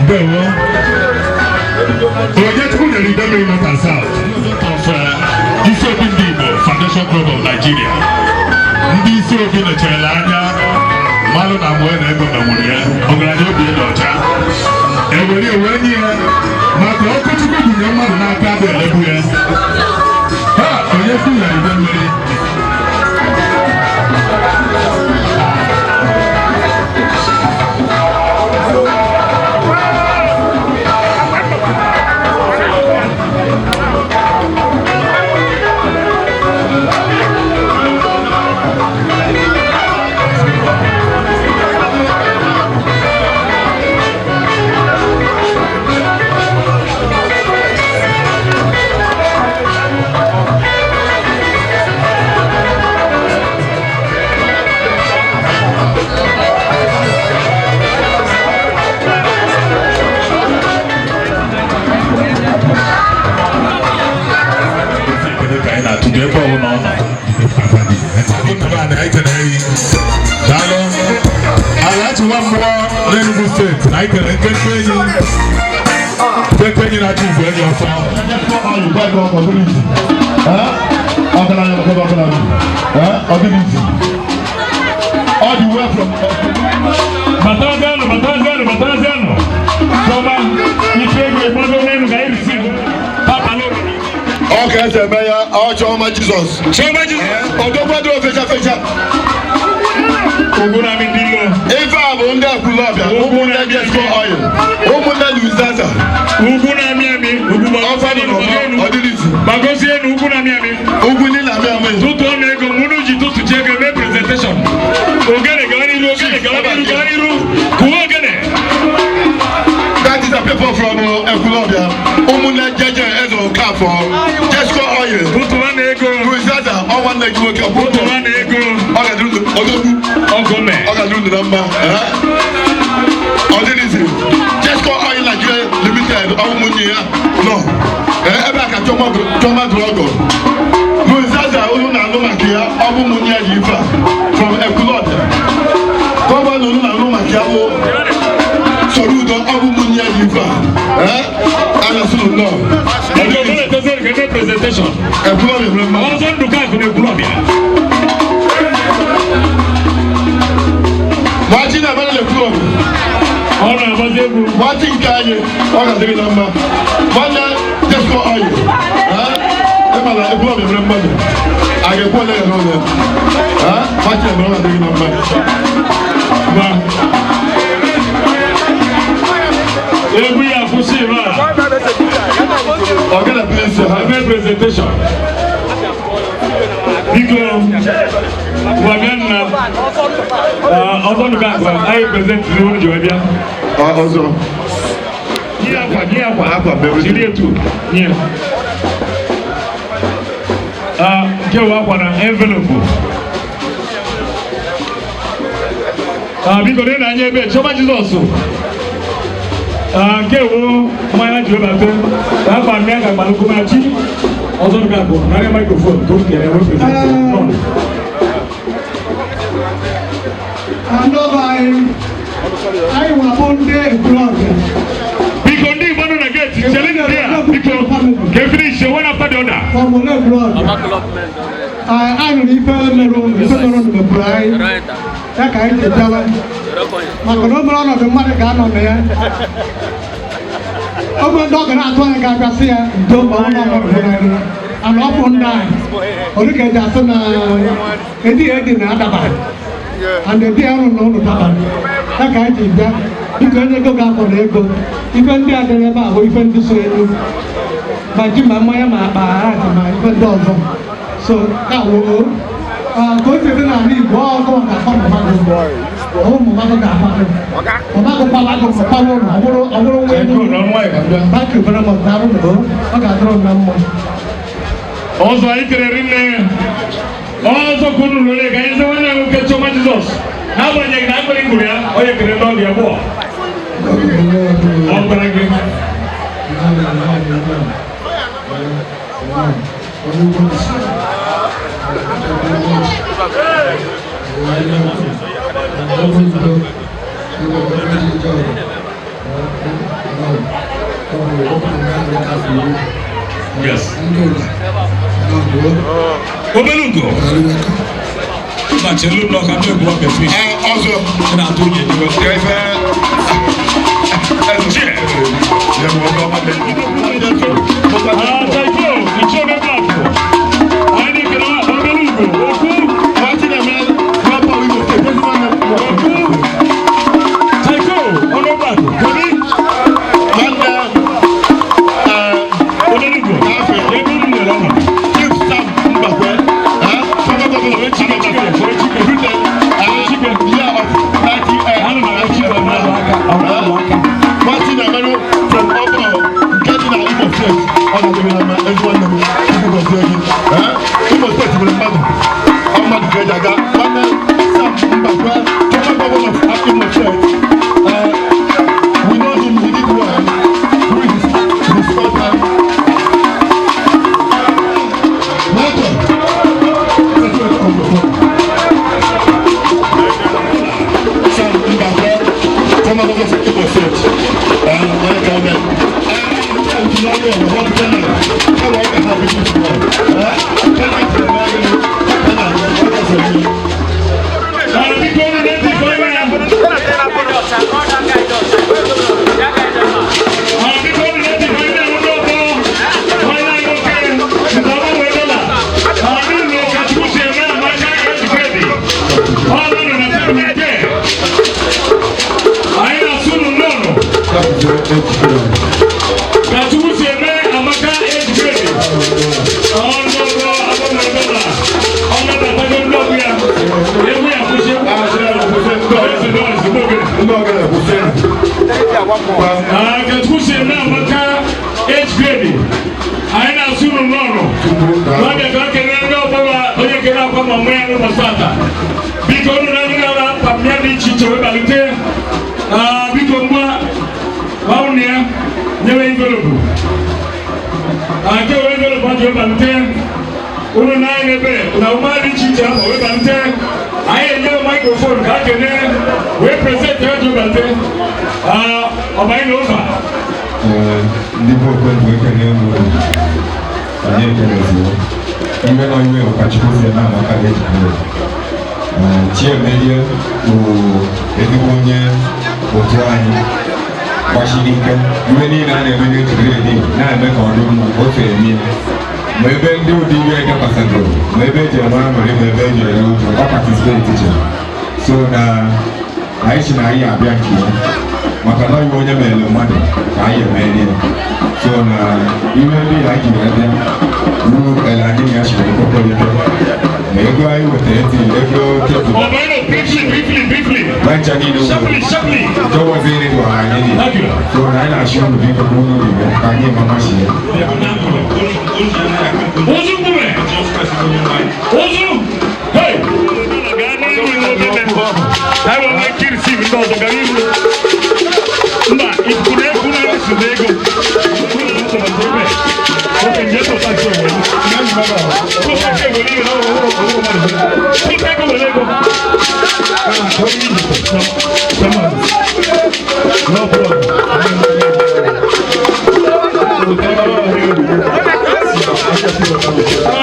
Ndewo. Onye Chukwu nyere Idemili North and South of Isi Obi Ndị Igbo Foundation Club of Nigeria. Ndị isi obi necherela anya mmalụ na mgbe na ego menwuru ya ọgaranya obi dị ọcha ewere ewe nye ya maka ọkụ Chukwu bunye mmadụ n'aka bụ elebu ya ha. Onye Chukwu nyere ide mmiri. Ekele ka anyị na-atụju ebe ọbụla ọ nọ. Daalụ. Alhaji nwa mmụọ n'Enugu State na anyị kere nkenke enyi, nkenke enyi na-achụ igwe enyi ọsọ. Ọgaranya ọgaranya ọ dịghị izi all the way from Bataziano, bataziano, bataziano. Chioma, ife ego ịgbago n'elu ka anyị receive. Papa n'obi. Ọ ka esi eme ya ọ. Chioma Jizọs. Chioma Jizọs. Odogwu dị ofecha fecha. Ugwu na-amị ndị ilo. Ife a bụ ndị Ekwulọbịa, ụmụnne Jesco Oil, ụmụnne Luizaza. Ugwu na-amị amị. Ugwu ọfa nọ n'ọgbọ ọ dịrị izu. Gbagozie elu, ugwu na-amị amị. Ugwu niile amị amị. Tụtụọ na ego mụnụ ji tụtụchi ego mee presentation. Ogene gawa n'iru, ogene gawa n'iru, gawa n'iru. Kụwa ogene. That is a people from Ekwulọbịa, ụmụnne Jeje Eze Okafor, Jesco Oil. Tụtụwa na ego. Luizaza, ọnwa nne gị nwoke. Tụtụwa na ego. Ọ ga-adịrị unu odogwu. Ọgọme. Ọ ga-adịrị unu na mma. Ọ dịrị izu. Jesco Oil Nigeria Limited, ụmụnne ya nọ ebe a ka Chioma dụrụ ọgọ. Luizaza unu na-anụ maka ya, ọ bụ ụmụnne ya ji ife a from Ekwulọbịa. Governor unu na-anụ maka ya bụ Soludo, ọ bụ ụmụnne ya ji ife a. A na-asụ nnọọ. Ọjọ́ ògbólẹ̀ tó sẹ́yìn kẹ́kẹ́ presentation. Ekwulọbịa nwere mmadụ. Ọzọ Ndụka akụ na Ekwulọbịa. Nwachi na-abịa na Ekwulọbịa. Ọ na-agbazi egwu. Nwachi nke anyị, ọ ga-adịrị na mma. Nwanne Jesco Oil. Ịma na Ekwulọbịa nwere mmadụ. A ga-ekwu ole ya n'ụlọ ya. Nwachi na-abịa, ọ ga-adịrị na mma. Gwa. Egwu ya kwụsị ebe a. Ọgana please ha. Eme presentation. Biko, gwa bịa nna. Ọzọ Ndụka akụ anyị present unu ji wee bịa. Ọzọ. Nye akwa, nye akwa. Akwa mere. Jiri etu, nye. Nke wụ akwa na envelope. Biko dị na anya ebe Chioma Jizọs. Nke wụ mmanya ji webata. Akwa mmịa ka gbalụkwu na chi. Ọzọ Ndụka akụ, narị microphone ka o kere enwe presentation. Ndị ọba anyị, anyị nwabụ ndị Ekwulọbịa. Biko, ndị Igbo nọ na gate, chere ndị a, biko, ka e finish one after the other. Ọmụ na Ekwulọbịa. Anyị nụrụ ife mere unu, ife mere unu mepụrụ anyị. Ya ka anyị ji bịawa. Maka na o mere ọnọdụ mmadụ ga-anọ na ya. Ọ bụ ndị ọ ga na-atụ anya ga-abịa sị ya ndo ma ọ na-amụrụ n'anya ana ọ bụ ndị anyị ọ dịka eji asị na edi edi na adabara and edi arụ na ụlọ dabara ya ka anyị ji bịa. Biko, onye ego ga-akwado ego ife ndị a dịrị ebe a bụ ife ndị so elu ma ji ma mmanya ma akpa rice ma ife ndị ọzọ. So ka woo ka o si dị n'ala Igbo, ọgụ ga-akpa mmadụ, ụmụ mmadụ ga-akpa mmadụ, kpawa agụ kpawa ụlọ, ọ bụrụ nwa elu. Thank you very much. Daalụ nụ. Ọ ga-adịrị m na mma. Ọzọ anyị kelere nne ọzọ ka unu lere ka anyị sị nwanne ya nwoke Chioma Jizọs, n'agbanyeghị na akpịrị gburu ya, onye kere ndị ọbịa abụọ ọ gwara gị. Yes. Obere ugo. Mba, chelu nọ ka ndị egwu ọbịa fi. Ọzọ. Ị na-atụ unyi ejiwe. Ife. Chie. Taiko, ichie omebe akụ. Anyị na-ekele obere ugo. Okwu. Okwu. Taiko, omebe akụ. Kedu? Obere ugo. Ebe unu nwere ọnọdụ. Chief Sam Mbakwe, former governor of Chike, Chike, Britain, year of 19, Martin Amenu from Obo, nke dị na Imo State, ọ na-adịghị na mma, ezi nwanne m, Chukwu gọzie gị. Imo State nwere mmadụ, ọ mmadụ ka eji aga. Nwanne Sam Mbakwe, former governor of Imo State, we know him, he did well during his short time. Welcome. Sam Mbakwe, former governor of Imo State, onye ka eme. Biko, unu na-eti ife onye ya. Biko, unu na-eti ife onye ya ndị ọgbọ. Nwanne anyị nwoke, nke ọma wee dọla. N'ụlọ ka Chukwu si eme amaka ejikedi. Ọ nọ na Temeke. Anyị na-asụ unu nnọọ. Ka Chukwu si eme amaka ejikedi. Ọ ndị ọgbọ agbanwe dọla. Ọ nabatago ndị ọgbọ ya. Egwu ya kwụsị, egwu kwụsị. Ka Chukwu si eme amaka age grade. Anyị na-asụ unu nnọọ. N'oge ka o kelee ndị ọbụla onye kere akwa ma mụ ya n'ụbọchị tata. Biko, unu na ndị na akpa dị iche iche wee malite. Biko, mgba gbanwụ ya nyewe envelope. Nke wee envelope ahụ wee malite. Unu na-anya ebe na ụma dị iche iche ahụ wee malite. Anyị enyewe microphone ka a kelee wee present ya ji malite. Ọ bụ anyị na ụzọ. Ndị bụ okonkwo, ekele m unu. Anyị ekelezio iwe nọ iwe bụ ka Chukwu si eme amaka ga-ejikere Chiemerie bụ ezigbo onye otu anyị gbachiri ike. Iwe niile a na-eme n'ejikere na-eme ka ọ dị mma, otu eme ya ma ebe ndị ụdị iwe dakwasagoro, ma ebe eji eme aṅụrị, ma ebe eji eri ụjọ, ọ participate che. So na anyị si na anyị abịa nke ya maka na iwe onye mere mmadụ ka anyị emerie. So na iwe ndị anyị ji wee bịa ruo ele anyị na ya chiri nkwekọrịta na ego anyị wetara eti ego tebụl. Ọ bụ anyị nọ briefly, briefly, briefly. Bancha niile. Sharply, sharply. Jọwọzi dị ọha anyị dị. Thank you. So na anyị na-achị unu, biko, ka unu dị ka anyị mamachi ya. Ozu mkpume. Ozu. Hey! Gaa n'iru n'obere. Anyị nwere ike irisi ndị ọzọ gara iru. Mba, ikuku na-ekwu na esi na ego. Oke nje tụta nke onwe. Tụta nke were ihe na ọrụ ọrụ ọrụ mmadụ. Tụta ego were ego. No problem.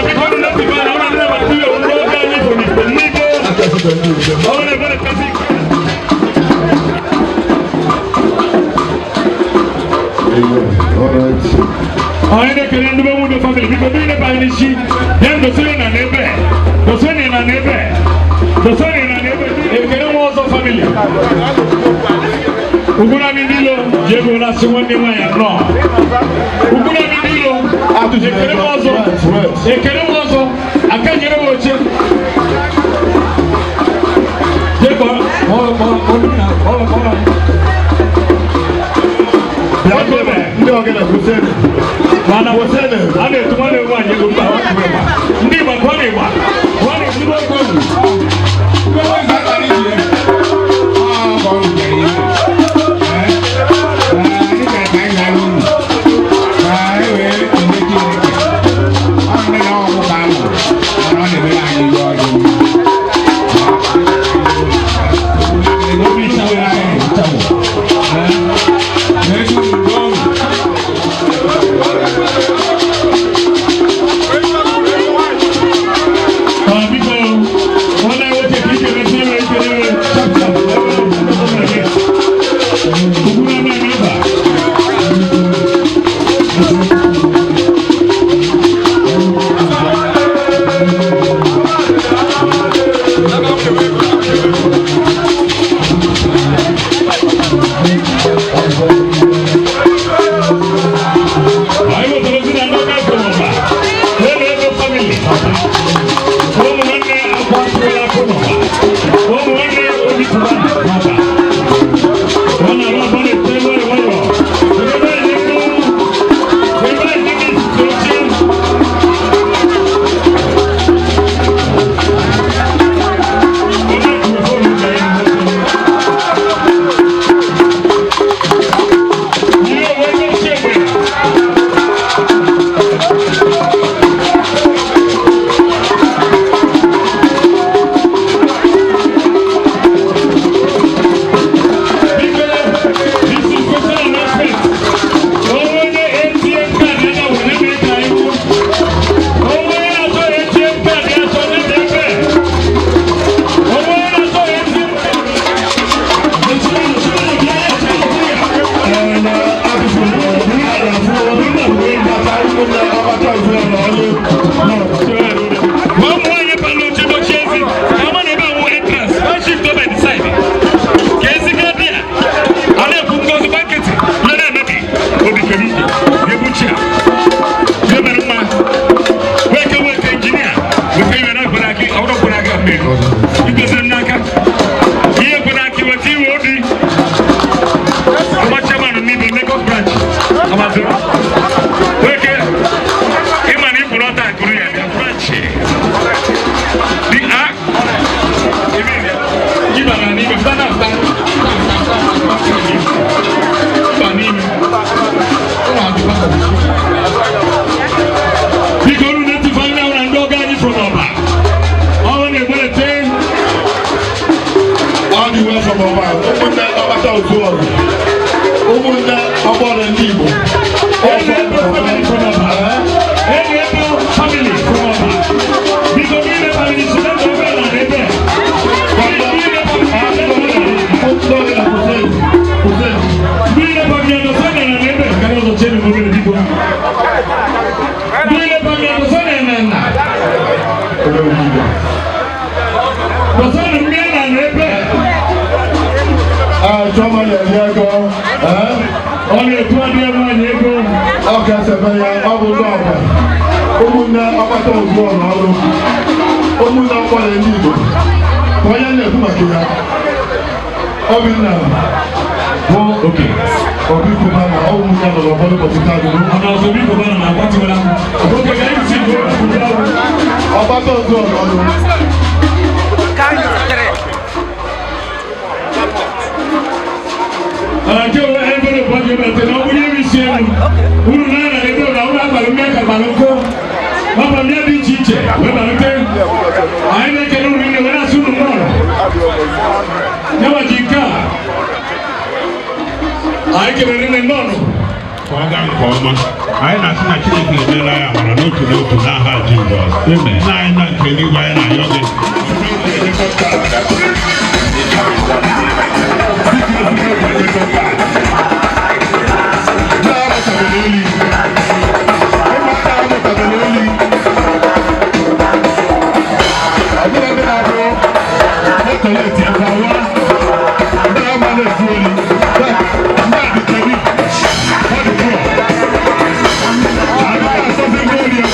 Biko, unu na-etiba na ụlọ ndị na-agbata iwe ndị ọbịa anyị fọrọ n'igbo. Ọ na-ebere kasị. Amen. Alright. Anyị na-ekele ndị be nwudo family, biko ndị na-ebe n'isi ya dosere na n'ebe dosere na n'ebe dosere na n'ebe. Ekele nwa ọzọ family Ugwunami ndị ilo ji ego na-asị nwanne nwaanyị nnọọ. Ugwunami ndị ilo, ekele nwa ọzọ, ekele nwa ọzọ aka nyere m oche. Jee kpọrọ kpọrọ kpọrọ kpọrọ kpọrọ kpọrọ. Ndị ọgana kwụsịrị. Mana a na-etu nwanne m nwaanyị ego mba ndị Igbo ka ọ na-ịgba ka ọ na-ezigbo okwu egwu. Biko, nwanne nwoke ka ike mesi ime ike n'ime chap chap ugwu na mmemme ebe a. Anyị wetara ozi na ndị ọka ekere ọba ebe ego family ụmụ nwanne akwa atụrụ akụ n'ọba ụmụ nwanne obi tụrụ n'ọba ọ na-arụ ọba na-ete nwayọ nwayọ ebe anyị ego ebe anyị dị n'etiti oche. Ihe onwe ebe ochie nwere. This is special announcement. Onye ATM card ya na were mee ka iwu. Onye na-achọ ATM card ya chọ nye m ebe. Onye na-achọ ATM card. One more year, Palo Chibo Chezi. Come on, ebe ahụ entrance. One shift over the side. Ka ezi ga dị a. A na-ekwu ngozi banketị. Ihe na-emebi. Obi kere ike. Ebuchi a. Ihe mere mma. Weke weke injinia. Weke iwe na-ekwere aka ọrụ kwere aka mmiri. Igosiri m n'aka. Ihe kwere aka iweta iwe obi. Ọma chairman n'Ibe Lagos branch. Amazon. Weke ịma na ịkwụrụ ọta akụrụ ya bịa branch. The a ịba na n'ime fụta na fụta. Mba n'ime. Ụlọ adịkwa. Biko unu na-etife anya na ndị ọga anyị from ọba. Ọrụ na-egberete. All the way from Ọba, ụmụnne ọgbata otu ọrụ, ụmụnne ọgbọrọ ndị Igbo. Elu ebe family from Ọba. Elu ebe family from Ọba. Biko niile family si na ebe na ebe. Niile family Niile family nọ sọ na na ebe. Ka ọzọ chere m obere biko. Niile family nọ sọ na na na. Nọ sọ na mmiri na na ebe. Chioma na-eri ego. Ọ na-etu adịghị nwaanyị ego. Ọ ga-esebe ya, ọ bụ ndị ọba. Ụmụnne ọgbata otu ọrụ ọrụ. Ụmụnne ọgbọrọ ndị Igbo. Ka onye na-ekwu maka ya. Obinna bụ oke. Obi Kubana, ọ bụ ụmụnne nọ n'ọgbọrọ ụbọchị taa dị Ọ na-azụ obi Kubana na-akwatụla. Oke ka anyị si bụ Ọgbata otu ọrụ ọrụ. Nke onwe envelope ọ ga-eweta na ọ bụrụ iri isi elu uru na na ebe na ụlọ abalị mmiri ka balụ nkụ ọba mmiri dị iche iche wee balute. Anyị na-ekele uru nne wee na-asị unu mmadụ ya ji nke a anyị kelere nne nnọọ. Ka ọ gaa nke ọma, anyị na-asị na Chineke emeela ya amara n'otu n'otu n'aha Jizọs. Nna anyị na nke eluigwe, anyị na-arịọ gị. Na-abachabeghị. collect ya ka wa. Ndị ama na-ezu ori. Ndị a dị kedu? Ọ dị pụọ. Ada asọzi ndị ori ya.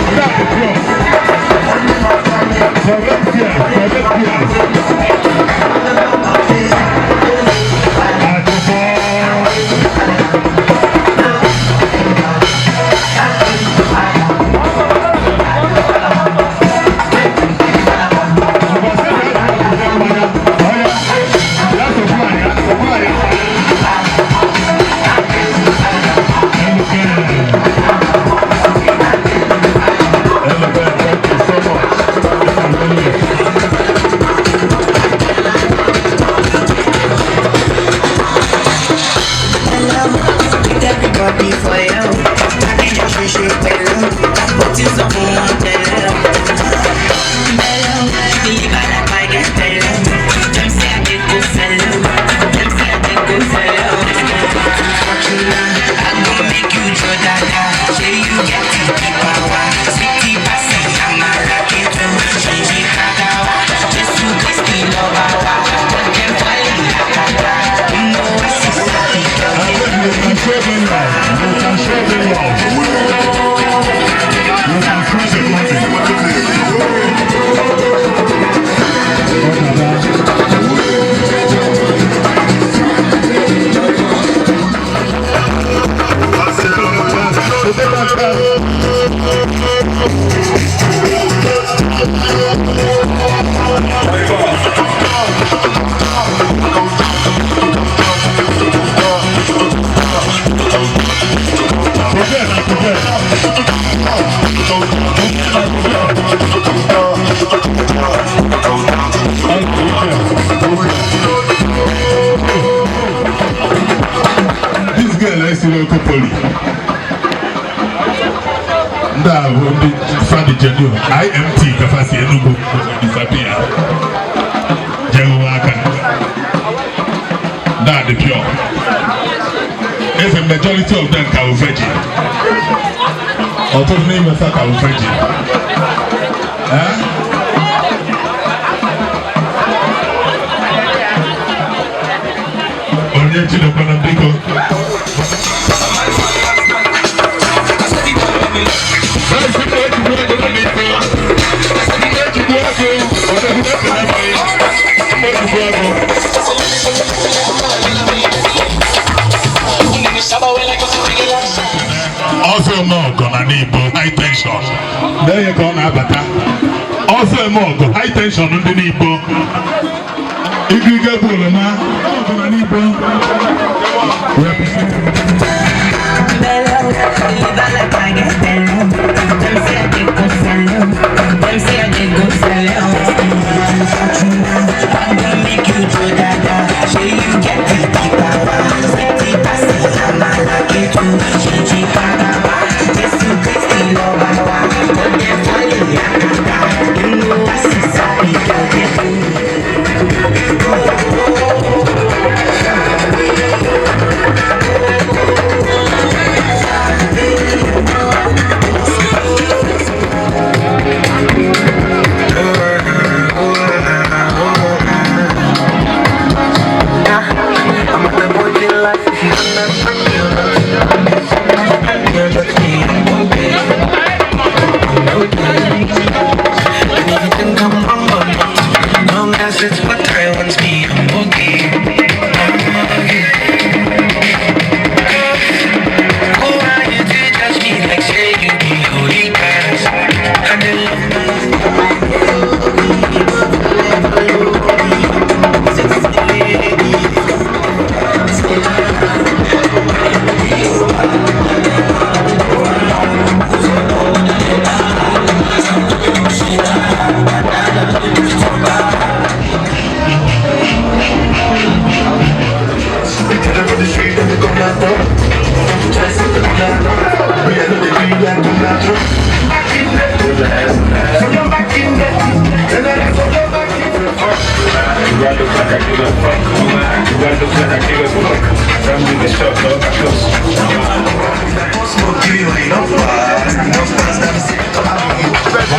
Ndị a dị pụọ. Correct here, correct here. Everybody for you. I can just wish you well. But it's up on tell. Believe I like I get tell. Them say I get go sell. Them say I get go sell. I gon' make you draw that. Say you get the power. City passing, I'm a rocket too. Shinji Kagawa, Jesus Christ, love our. But them falling like a you know I see something. You can show them love. You can show them love. You can show them money. This girl esiri oke poli. Ndị a bụ ndị Fadi Genuine, IMT kafasi Enugu disappear. Jewe aka. Ndị a dị pure. Eze majority of them ka bụ virgin. Ọtụtụ n'ime fa ka bụ virgin. Eh? Onye Chinekwana biko. Ọsọ eme ọgọ na n'Igbo high tension. Lee ka ọ na-abata. Ọsọ eme ọgọ high tension ndị n'Igbo. Igige bụ oroma ọgọ na n'Igbo.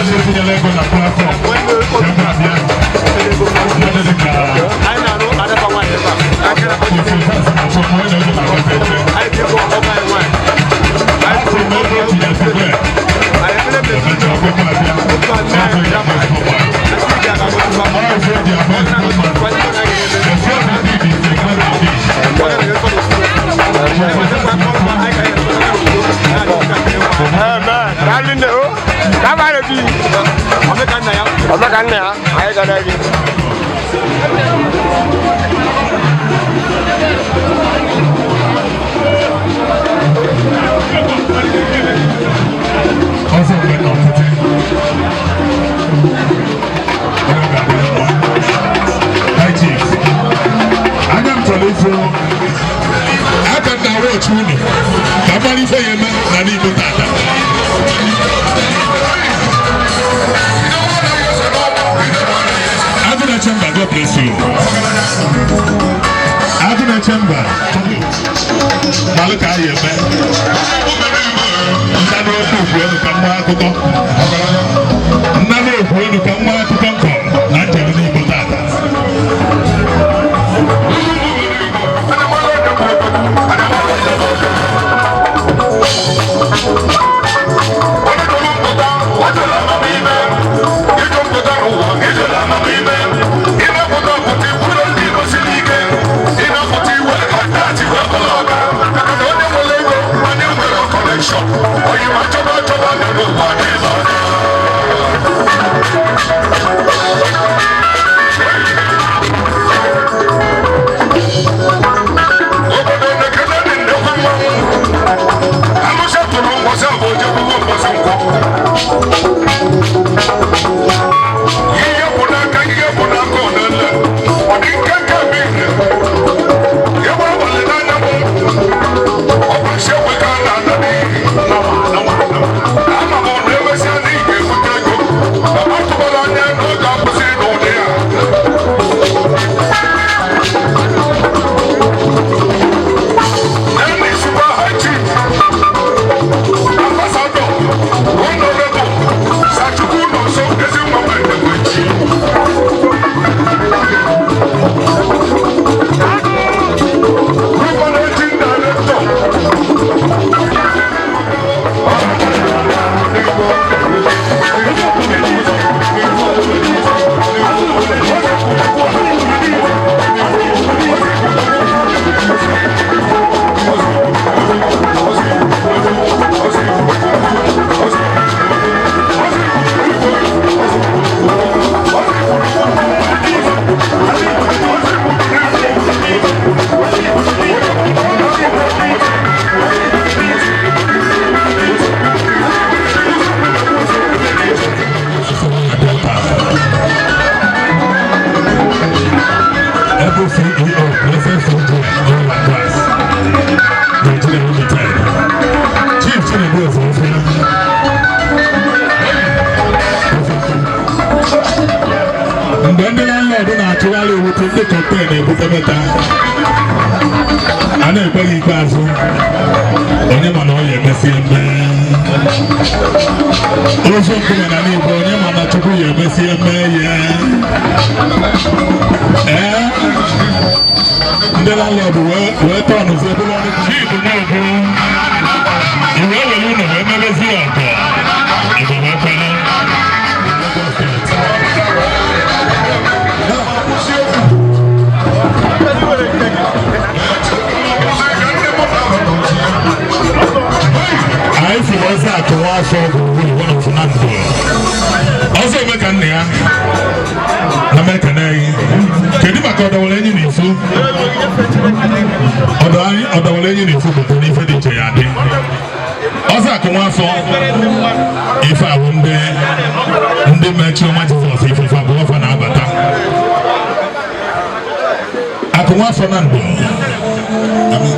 Ndị tinyere ego na platform ebe a bịa, mmadụ dị ka ofu fes na afọ onye na-ego na agbafe eche. Afọ m ego tinye sebe emecha ọkpụkpọ abịa n'afọ ya bụ ezigbo mmadụ. Ọ ife eji ama ezigbo mmadụ. The first indeed is a great indeed. Daalụ nne o. Ka abalị bi. Omeka nna ya, anyị gara gị. Ọzọ mgbe na ọtụtụ onye ga-adị mma. High Chief, anya m chọrọ ịfụ aka m na wọchị unu ka m mara ife ya eme n'ala Igbo tata. Agụna Chamber, God bless you. Agụna Chamber, malụ ka anyị eme. Nna na-ekwu okwu elu ka nwa akụkọ. Nna na-ekwu elu ka nwa akụkọ nkọ na njem n'Igbo tata. Able CEO, Blessed Soldier, Oil and Gas, Nigeria Limited. Chief Chinedu Ozofe. Mgbe ndị landlord na-achụgharị owute ndị kọmpen na-ebute meta, a na-ekpe gị ikpeazụ, onye ma na ọ ya emesi eme. Ozu nkume na n'Igbo, onye ma na Chukwu ya emesi eme ya. Ee, ndị landlord wee tọnụzie bụrụ ọnụ chief n'obu iwe were unu wee mebezie ọgọ Igbo wee kwere. Anyị fụrụ ọzọ akụwa afọ gburugburu one of Nnamdi. Ọzọ ome ka nna ya na mekene gị. Kedu maka ọdọwara enyi na ifu? Ọdọwara enyi na ifu bụ n'ife dị iche ya dị. Ọzọ akụ nwa afọ ife ahụ ndị ndị mechi ọma Jizọs ifufe abụọ fa na-abata. Akụ nwa afọ na ndụ. Amen.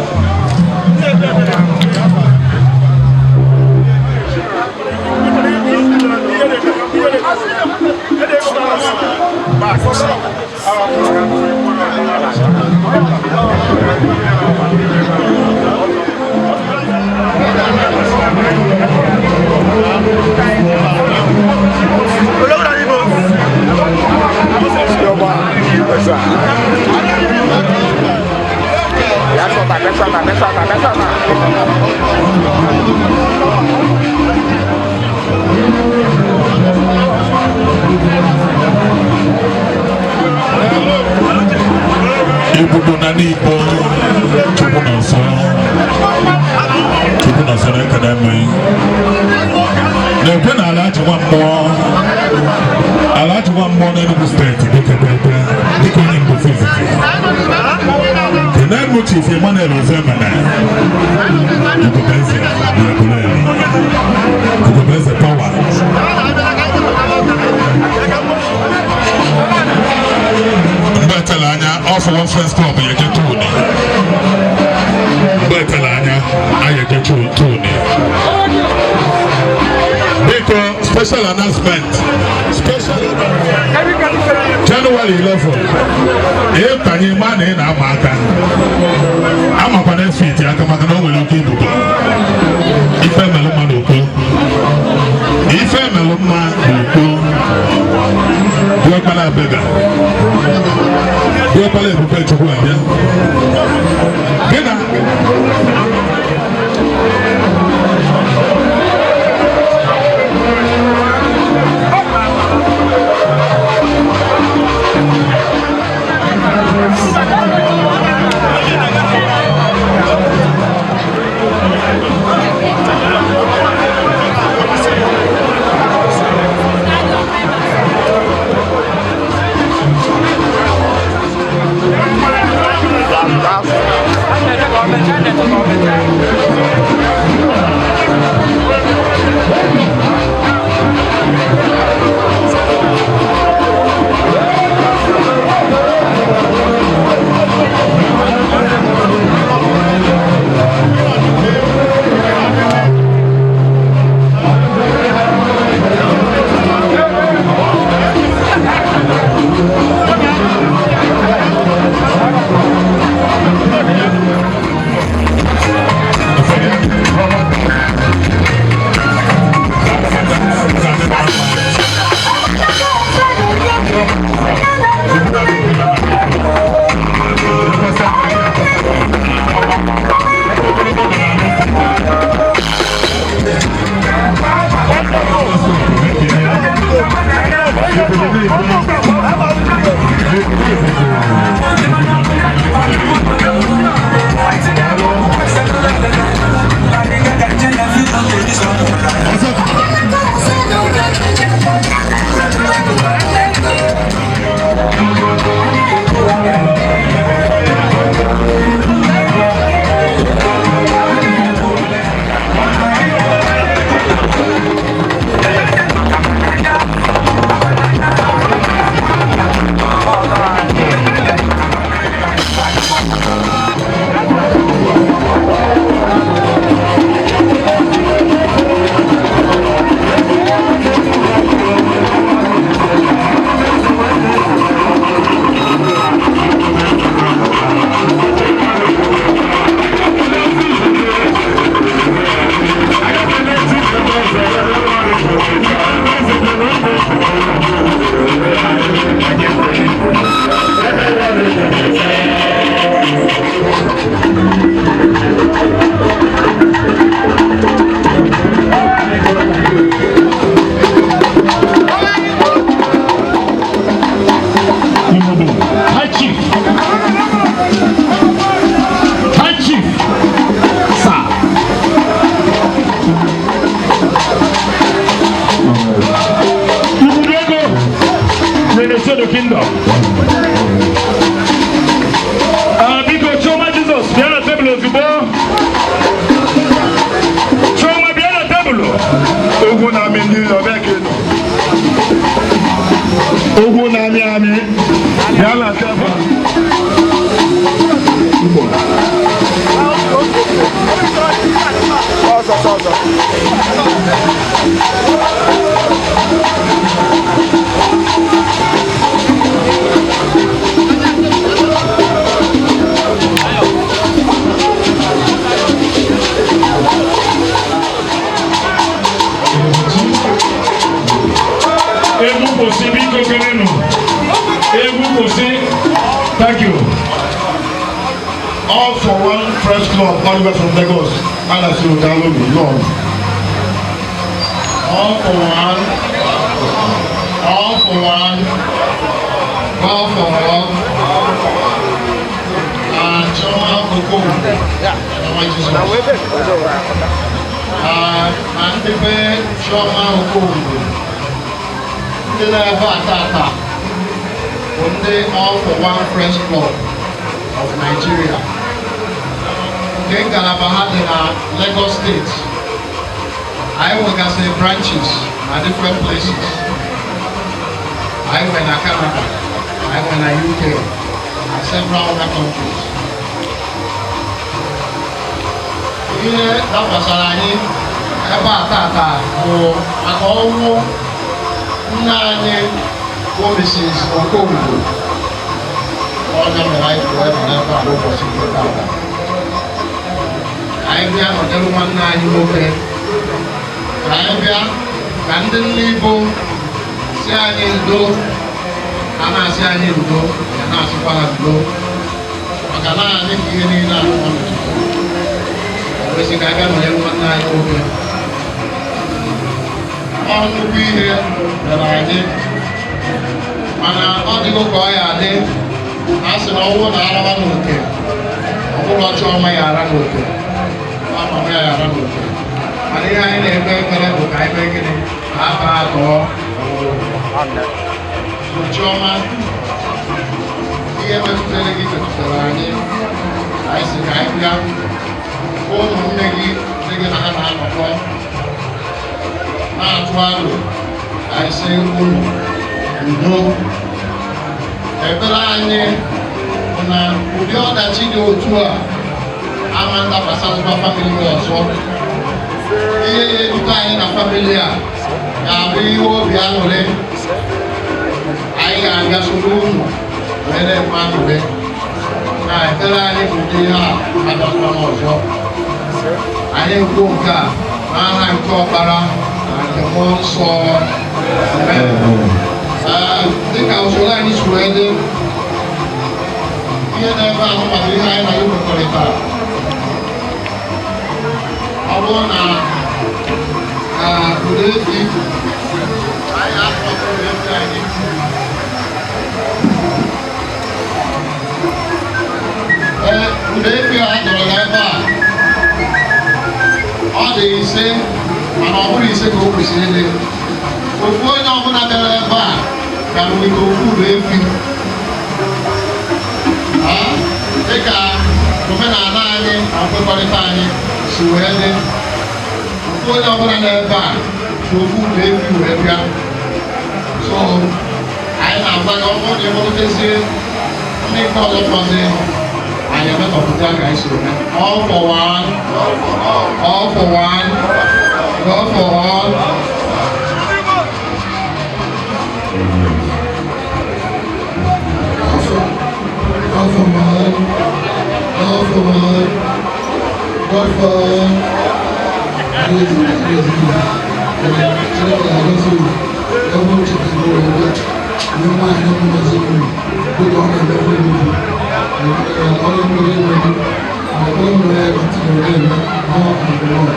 Ibudo na n'Igbo Chukwu nọ nso, Chukwu nọ nso na-ekene m na-ekwe na ala ji nwa mmụọ, ala ji nwa mmụọ n'Enugu Steeti dịka ekpekpe dịka onye mbụ fizizi kene m Chief Emmanuel Ozemene Ugobeze na Aguleri Ugobeze Power. Mgbe etela anya ọfụlọ Friends Club ya eje tuni, mgbe etela anya anyị eje tuni. Biko, special announcement, special January 11, ịtanye ma na ị na-ama aka amakwana efiti aka maka na o nwere ike ibubo ife emelụ mma n'okpo, ife emelụ mma n'okpo. Diọkpala abega, diọkpala ebube Chukwu abịa gị na High Chief. High Chief. Sir. Ibudego, Minnesota Kingdom. Biko Chioma Jesus, bịa na tebụl ozugbo. Chioma bịa na tebụl. Ogwu na-amị ndị ọbịa ka ị nọ. Ogwu na-amị amị bịa na tebụl. Egwu kwụsị biko kelenụ. Egwu kwụsị. Thank you. All for One Press Club all the way from Lagos, a na-asị unu daalụ unu nnọọ. All for one, all for one, all for all. Ah, Chioma Okonkwo, Chioma Jesus. Ah, na ndị be Chioma Okonkwo, ndị na-ebe a tata bụ ndị All for One Press Club of Nigeria, nke ngalaba ha dị na Lagos State. Anyị nwegasịrị branches na different places. Anyị nwe na Canada, anyị nwe na UK, and several other countries. Ihe dakwasara anyị ebe a tata bụ maka ọnwụ nne anyị bụ Mrs. Okonkwo. Ọnya mere anyị ji wee nọ n'ebe a n'ụbọchị nke tata. Anyị bịa nọnyere nwanne anyị nwoke, ka anyị bịa ka ndị nne Igbo si anyị ndo, ha na-asị anyị ndo, ya na-asịkwa ha ndo, maka na anyị ka ihe niile a nọ metụtara. O kwesị ka anyị bịa nọnyere nwanne anyị nwoke. Ọ nnukwu ihe mere anyị, mana ọ dịgo ka ọ ya adị. A sị na ọnwụ na arawa n'oke, ọ bụrụ Chioma ya ara n'oke, ọ mama ya ara n'oke, mana ihe anyị na-ekpe ekpere bụ ka anyị mee gịnị ka a baa atọ. Chioma, ihe metụtara gị metụtara anyị. Anyị sị ka anyị bịa ụmụnne gị, ndị gị na ha na-anọkọ na-atụ alo, anyị sị unu udo. Ekpere anyị bụ na ụdị ọdachi dị otu a ama ndakwasazikwa family ọzọ. Ihe ya erute anyị na family a ga-abụ ihe obi aṅụrị. Anyị ga-abịa soro unu wee na-enwe aṅụrị. Na ekpere anyị bụ ụdị ihe a abịakwa ọzọ. Anyị ekwu nke a n'aha nke Ọkpara na nke Mmụọ Nsọ. Amen. Dịka usoro anyị si wee dị, ihe na-ebe ahụ maka ihe anyị na gị kwekọrịtara, ọ bụrụ na ụdị efi anyị akpọtụrụ efi anyị, ee, ụdị efi a dọrọ ya ebe a, ọ dị 5, mana ọ bụrụ 5 ka o kwesịrị ịdị. Ofu onye ọbụla bịara ebe a bịara weta ofu ụdị efi dịka omenala anyị na nkwekọrịta anyị si wee dị. Ofu onye ọbụla n'ebe a ji ofu ụdị efi wee bịa. So anyị na-agwa gị, ọ bụrụ na ịkpọlitezie ndị nke ọzọ fọzi, anyị emetọpụta ka anyị si eme. All for one, all for one, all for all. All for one, all for one, God for all. Chineke na-agọzi unu. Ebe uche ka ebe wee bịa. Ihe nwaanyị na-emezi unu dịka ọ na-emekwa unu. Ọ na-emezi unu. Ma ekpere m na ya continue na-eme more and more.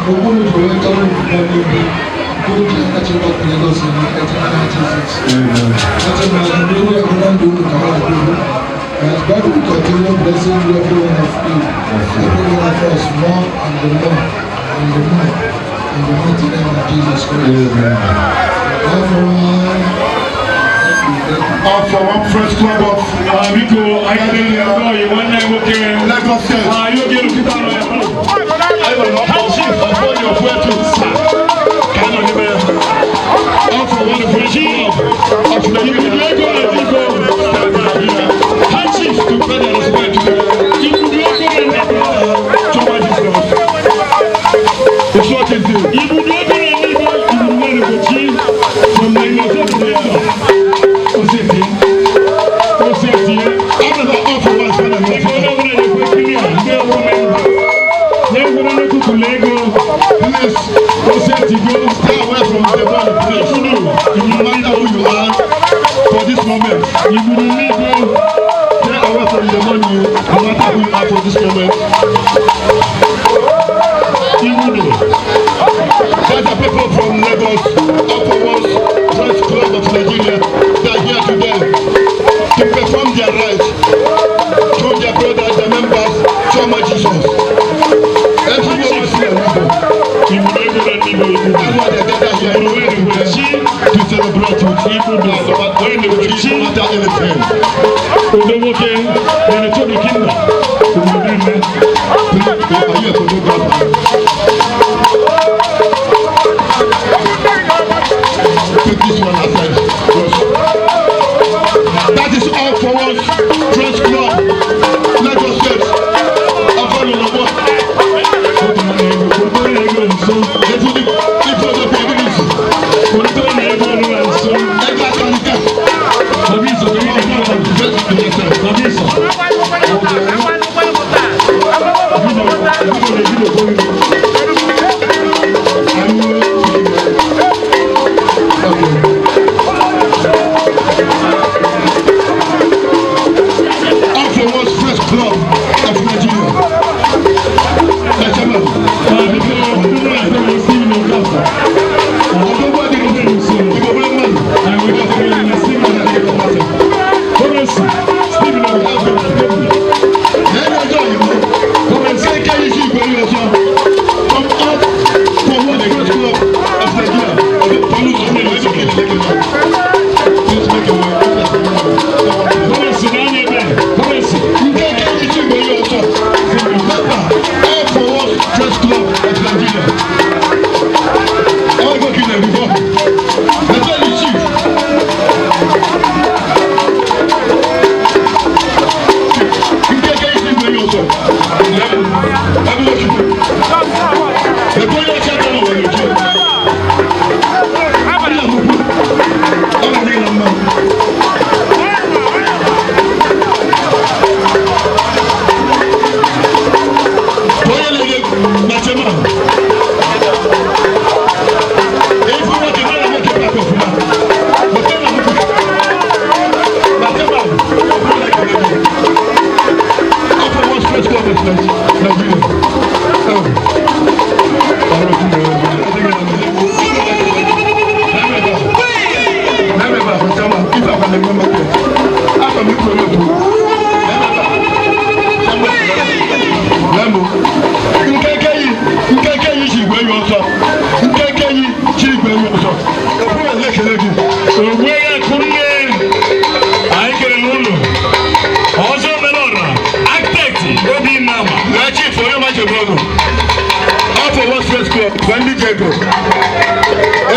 Okwu unu ji wee gawa ofufe n'ebe nke o ji aka Chineke Lagos na aka Chineke Jizọs. Ete m na ndị ọbụla ndụ unu ka ha na-adịru. As God will continue blessing you, every one of you, every one of us, more and more and more, in the mighty name of Jesus Christ. All for one. All for One Press Club of Biko, anyị ga-eri nwanne anyị nwoke Lagos State. Anyị oge erukịta nọ ya. High Chief Ọfọdụ Ofuetu Sa ka nọ n'ime ya. All for One Press Club of Nigeria. Ego na Igbo. High Chief to pay their respect to Ibudu ego na Chioma Jesus. It's what it is. Ibudu ego na Igbo. Ibudu na Chi from Nigeria to Lagos. Oseti. Oseti. I'm not all for one. Ego onye ọbụla na-ekwe kiri a, ndị ọbụla member. Na-egwuru nnukwu kụlụ ego. Please, Oseti go. stay away from the money, please. No matter who you are, for this moment. Ibudu n'ego. Stay away from the money, no matter Chi Udo nwoke na-eche obi kingdom. Obodo niile. Take this one aside. That is all for us. Press Club. Lagos State. Afọlọlọgbọ. All for us Press Club of Nigeria.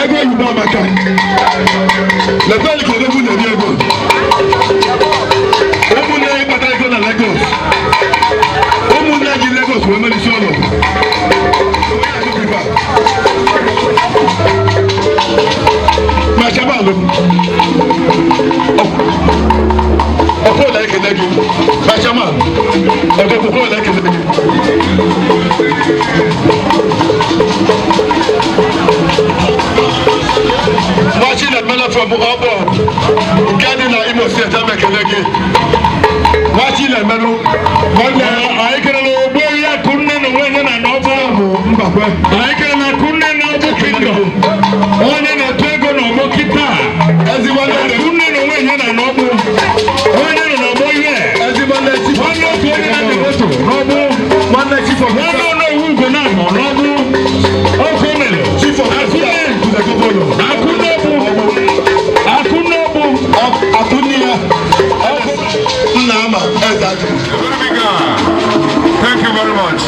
Ego oyibo amaka lekweli ka odogwu na-eri ego ụmụnne anyị kpatara ego na Lagos ụmụnne ji Lagos wee merisi ọnọdụ ma chabalụ ọkụ ụlọ ekele gị ma chamalụ ọdọkwụkwọ ụlọ ekele gị. Nwachi na Mela from Ọbọ nke dị na Imo Steeti amekele gị. Nwachi na Emelụ nwanne. Anyị kelere ogbuehi Akunne na onwe ya na n'ọbụ Mbakwe. Anyị kelere Akunne na ọbụ kingdom. Onye na-eto ego n'ọgbọ kịta. Akunne na onwe ya na n'ọbụ. Onye nọ n'ọgbọ ihe. Nwanne otu onye na-anya moto n'ọbụ. Nwanne chief of Nwanne ọnụ ugo na-anọ n'ọbụ. Ọkụ mere. Akunne. Akunne bụ. Akunne bụ. Akunne ya. Nna ama eze ajụ. Thank you very much.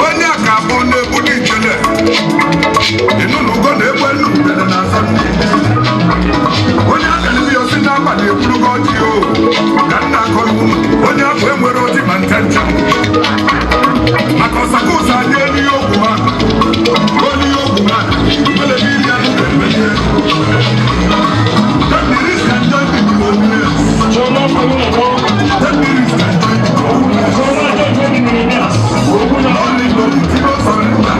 Onye a ka bụ na-egbu n'ijele ịnụnụgo na-egbu enu udele na asọ ndị onye aka n'ime ya osi n'abalị ekwurugo ọjị o ka nna akọrọ unu onye afọ enwere ọjị ma ncha ncha maka ọsaka ụzọ anyị elu ihe ogwu ha olu ihe ogwu ha mele n'iri anụ ga-emenye. Take the risk and join the millionaires. Take the risk and join the millionaires. Only political surrender.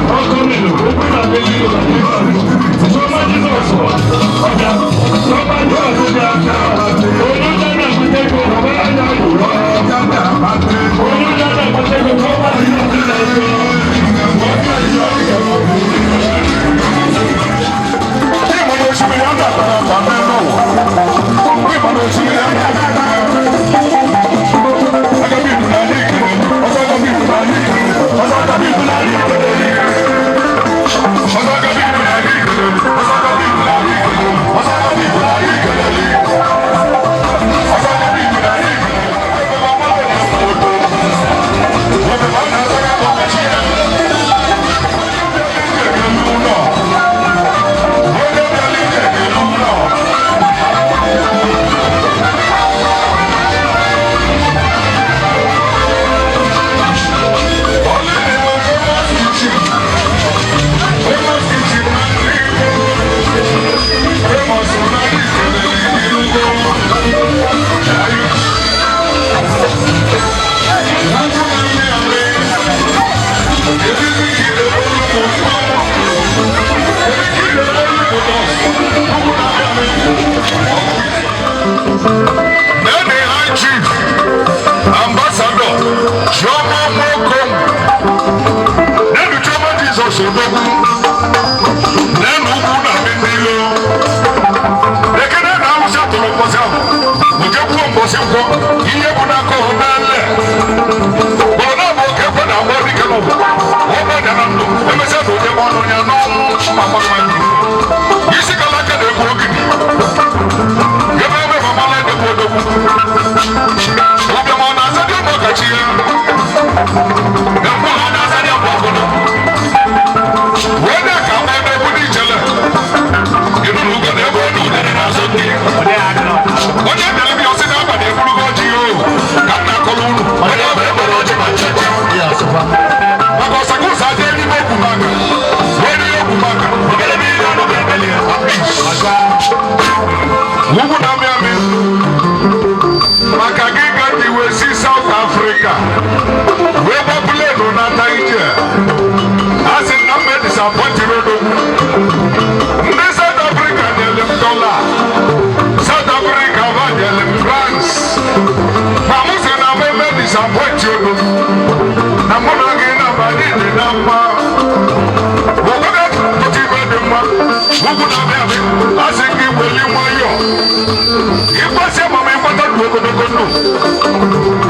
ndụ.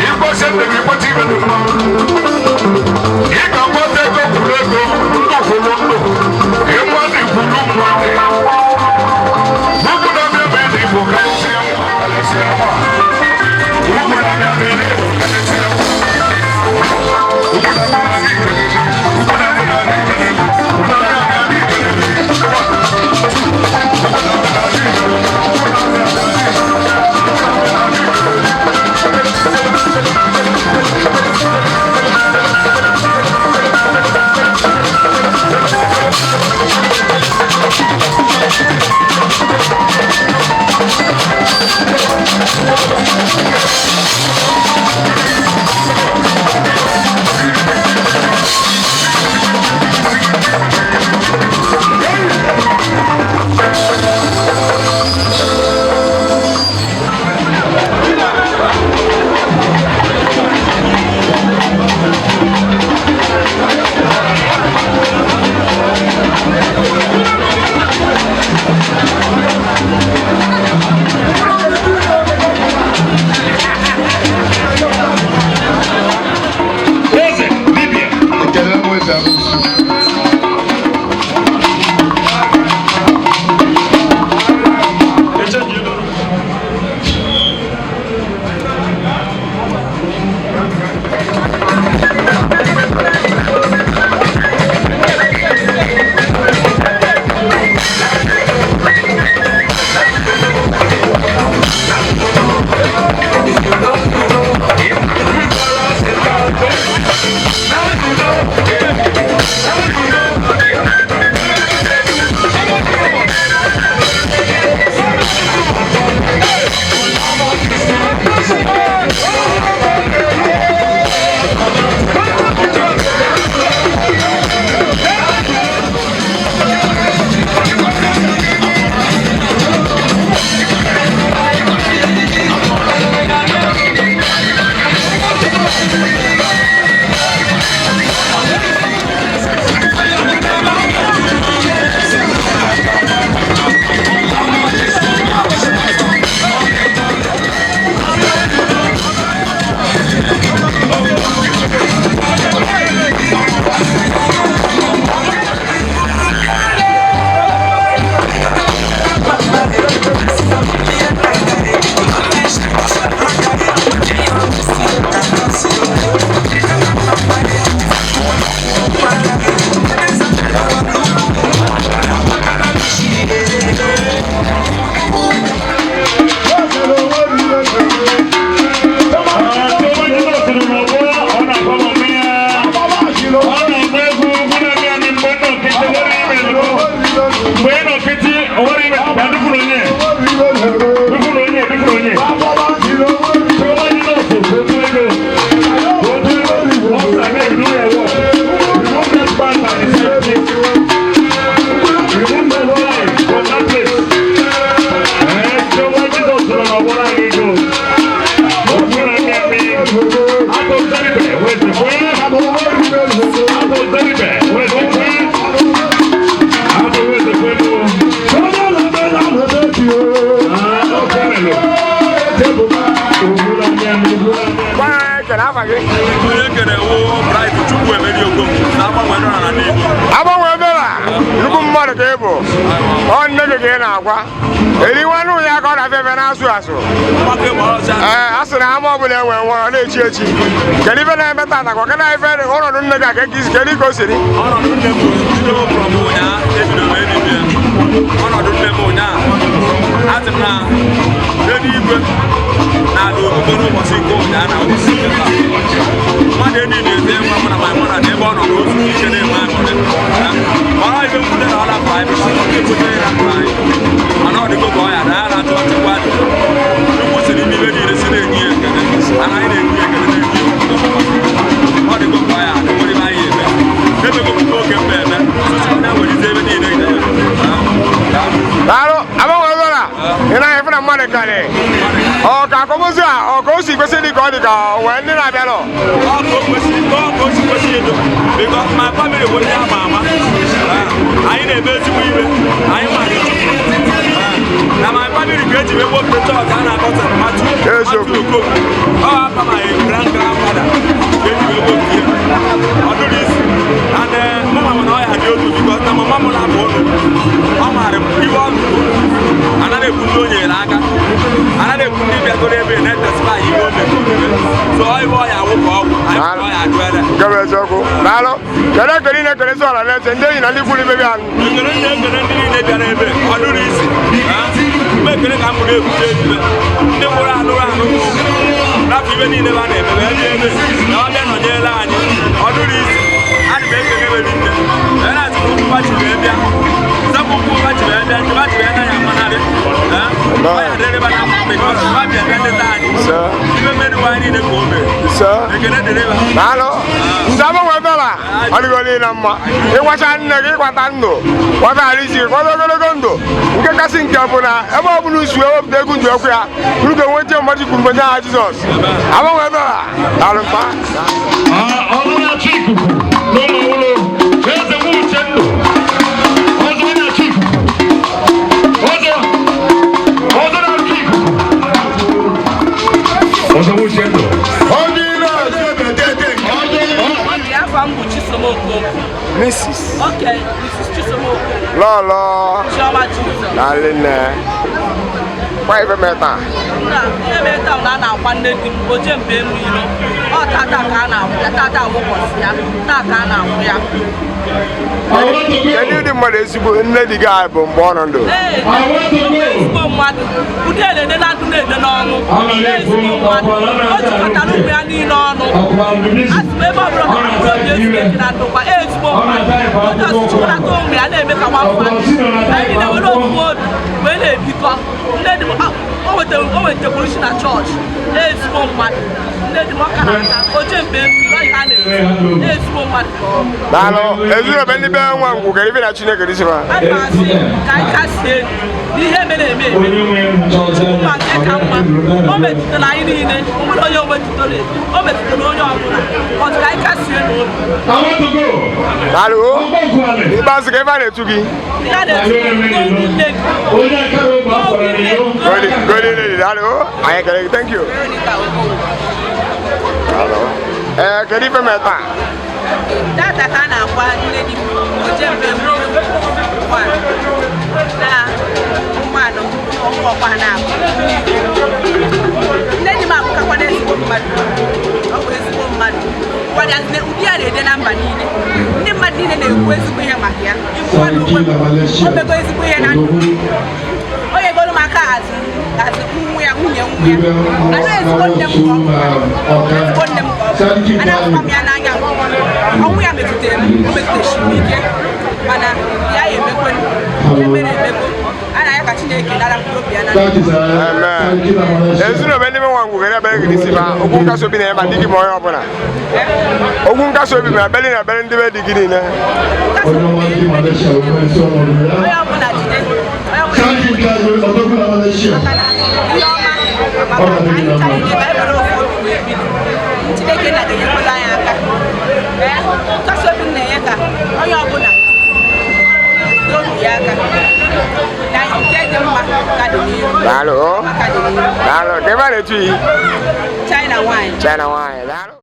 Ịkpọsị ndụ gị kpọta ibe dị mma. Ị ga-akpọta ego kwuru ego, ndụ kwuru ndụ. Ịmmadụ kwuru mmadụ. Ugwu na-abịa bụ ndị Igbo karịsịa nwa, karịsịa nwa. Ugwu na-abịa bụ ndị Igbo karịsịa nwa. Ugwu na-abịa bụ ndị Igbo. Ugwu na-abịa bụ ndị Igbo. Ugwu na-abịa bụ ndị Igbo. Ekele m eze Abusu. Agbanwe ebere a, nnukwu mmadụ ka ị bụ. Ọ nne gị ka ị na-agwa. Eri nwanne ụnyaahụ ka ọ na-afịa efe na-asụ asụ. Ee, a sị na ama ọbụla enwe nwa ọ na-echi echi. Kedu ife na-eme tata ka ọ kana ife ọnọdụ nne gị a ka esi kedu ka o siri? Ọnọdụ nne m bido from ụnyaahụ ebidoro ebibi ya. Ọnọdụ nne m ụnyaahụ asị m na eluigwe na-ada ogbugbo n'ụbọchị nke ụnyaahụ na ụbọchị nke taa. Mmadụ enyi na-ete nwa mụ na my mother na ebe ọ nọ n'otu ike na-enwe aṅụrị. Mara ibe mwute na ọ lapụrụ anyị bụchi ọ ga-ekwute ịrapụrụ anyị. Mana ọ dịgo ka ọ ya na ya na-atụ ọchịkwa dị. Chukwu siri n'ibe niile si na-enye ya ekele. Mana anyị na-enye ya ekele na-enye ya otuto. Ọ dịgo ka ọ ya adị nwere ibe anyị eme. Emego m oge mba eme. Tutu na-ewelite ebe niile ị Daalụ, agbanwe ebere a, ị naghị efe na mmadụ karị. Ọ ka akwamozu a, ọ ka o si kwesị dị ka ọ dị ka o nwee ndị na-abịa nọ. Ọ ka o kwesịrị ka ọ ka o si kwesị ịdụ because my family bụ ndị ama ama. Anyị na-eme ezigbo ibe, anyị mara Chukwu. Na my family ka eji wee wepụta chọọchị a na-akpọ St. Matthew. Eziokwu. Matthew Okoko. Ọ apa my grand grandfather ka eji wee wepụta ya. Ọ dụrụ isi. And mụ ma na ọ ya dị otu because na mama m na-abụ ụlọ. Ọ maara m iwe ọ nụrụ. Anaghị ekwu ndị o nyere aka. Anaghị ekwu ndị bịagoro ebe na-etestify ihe o mere. So ọ iwe ọ ya awụ ka ọgwụ. Anyị ọ ya ajụ ere. Nke bụ eziokwu. Daalụ. Kedu ekele ị na-ekele sị ọla na eze ndị enyi na ndị ikwu ibe bịa? Ekele ndị ekele ndị niile bịara ebe ọ dụrụ isi. Mgbe ekele ka m mụrụ ebute eluigwe ndị nwụrụ anụrụ anụ rapụ ibe niile ba na-eme wee bịa ebe na ọ bịa nọnyere anyị ọ dụrụ isi. Ana m ekele were nne wee na-asị ka ụkwụ gbachi wee bịa zapụ ụkwụ gbachi wee bịa ndị gbachi wee naghị amanarị. Ọ ya dịrị ba na mma because ba bịa bịa leta anyị ibe meriwa anyị niile ka o mere. Ekele dịrị ba. Daalụ. Nze agbanwe bela ọ dịgo niile mma. Ịgwacha nne gị ịkwata ndụ, kwata ala isi gị, kwata ogologo ndụ. Nke kasị nke bụ na ebe ọ bụla usu ewepụta egwu nju ekwu ya unu ga-enweta mmadụ kwuru mgbe aha Jizọs. Agbanwe bela. Daalụ mpa. Ọrụ na-achọ ikuku n'ụlọ ụlọ eze nwa uche ndụ ọzọ na-achọ ikuku ọzọ ọzọ na-achọ ikuku ọzọ nwa uche ndụ. Afọ m bụ Chisom Okonkwo. Mrs. Okay, Mrs. Chisom Okonkwo. Lọlọ. Chioma Jizọs. Daalụ nne. Kwa ife mee taa. Nna, ihe mere taa na a na-akwa nne di m, o jee mbe enu ilo. Ọ tata ka a na-akwụ ya, tata bụ ụbọchị ya, taa ka a na-akwụ ya. Kedu ụdị mmadụ ezigbo nne di gị a bụ mgbe ọ nọ ndụ? Ee, ezigbo mmadụ, ụdị elede na ndụ na-ede n'ọnụ. Ezigbo mmadụ, o jikọtara ụmụ ya niile ọnụ. Asị m ebe ọbụla ọ mkpụrụ obi ezigbo dị na ndụkwa, ezigbo mmadụ. Oge ọzọ chịkọtata ụmụ ya na-eme ka nwa mmadụ. Anyị na-ewere ofu obi wee na-ebikọ. Nne di m, o wetakwuru isi na chọọchị. Ezigbo mmadụ. Nne di m ọ ka na-ata, o jee mgbe mmiri, ọ ihe a na-eri. Ezigbo mmadụ ka ọ bụ. Daalụ. Ezinụlọ ndị be nwa ngwụ kedu ife na Chineke dị sịba? Ana m asị ka anyị kasie n'ihe mere eme eme. Chukwu ma nke ka mma. O metụtara anyị niile. O nwere onye o metụtara, o metụtara onye ọbụla. Ọtụ ka anyị kasie n'obi. Daalụ. Ikpeazụ ka ebe a na-etu gị. Ihe a na-etu Golden Lady. Golden Lady. Daalụ. Anyị ekele gị. Thank you. Daalụ. Ee, kedu ife mee taa? Tata ka a na-akwa nne di m, o jee mgbe mmiri na mmanụ ọkwa na-akụ. Nne di m abụkakwana ezigbo mmadụ. Ọ bụ ezigbo mmadụ. Ụdị ya na-ede na mba niile. Ndị mmadụ niile na-ekwu ezigbo ihe maka ya. O mego ezigbo ihe na ndụ. O nyegoro m aka azụ azụ nwa ya, nwunye nwa ya. Anụ ezigbo nne m ka ọ bụ. Ezigbo nne m ka ọ bụ. Ana ahụkwa m ya n'anya nke ọma. Ọnwụ ya metụtara m, o metụtara m ike. Mana ya ya emekwe, ihe mere emekwe. A na ya ka Chineke nara mkpụrụ obi ya na Amen. Ezinụlọ ndị be nwa ngwụ kedu ebere gị n'isi ma okwu nkasi obi na-enye ma di gị ma onye ọbụla. Okwu nkasi obi ma ebere na ebere ndị be di gị niile. Onye ọbụla jide, onye ọbụla jide. Maka na ihe ọma, maka anyị chara ike ka anyị were ofu obi wee bido. Chineke na ga-enyekwala anyị aka. Ee, nkasi obi m na-enye ka onye ọbụla jide obi ya aka. Na nke dị mma ka dị n'ihu. Daalụ. Mma ka dị n'ihu. Daalụ. Ka ebe a na-etu yi. China nwanyị. China nwaanyị. Daalụ.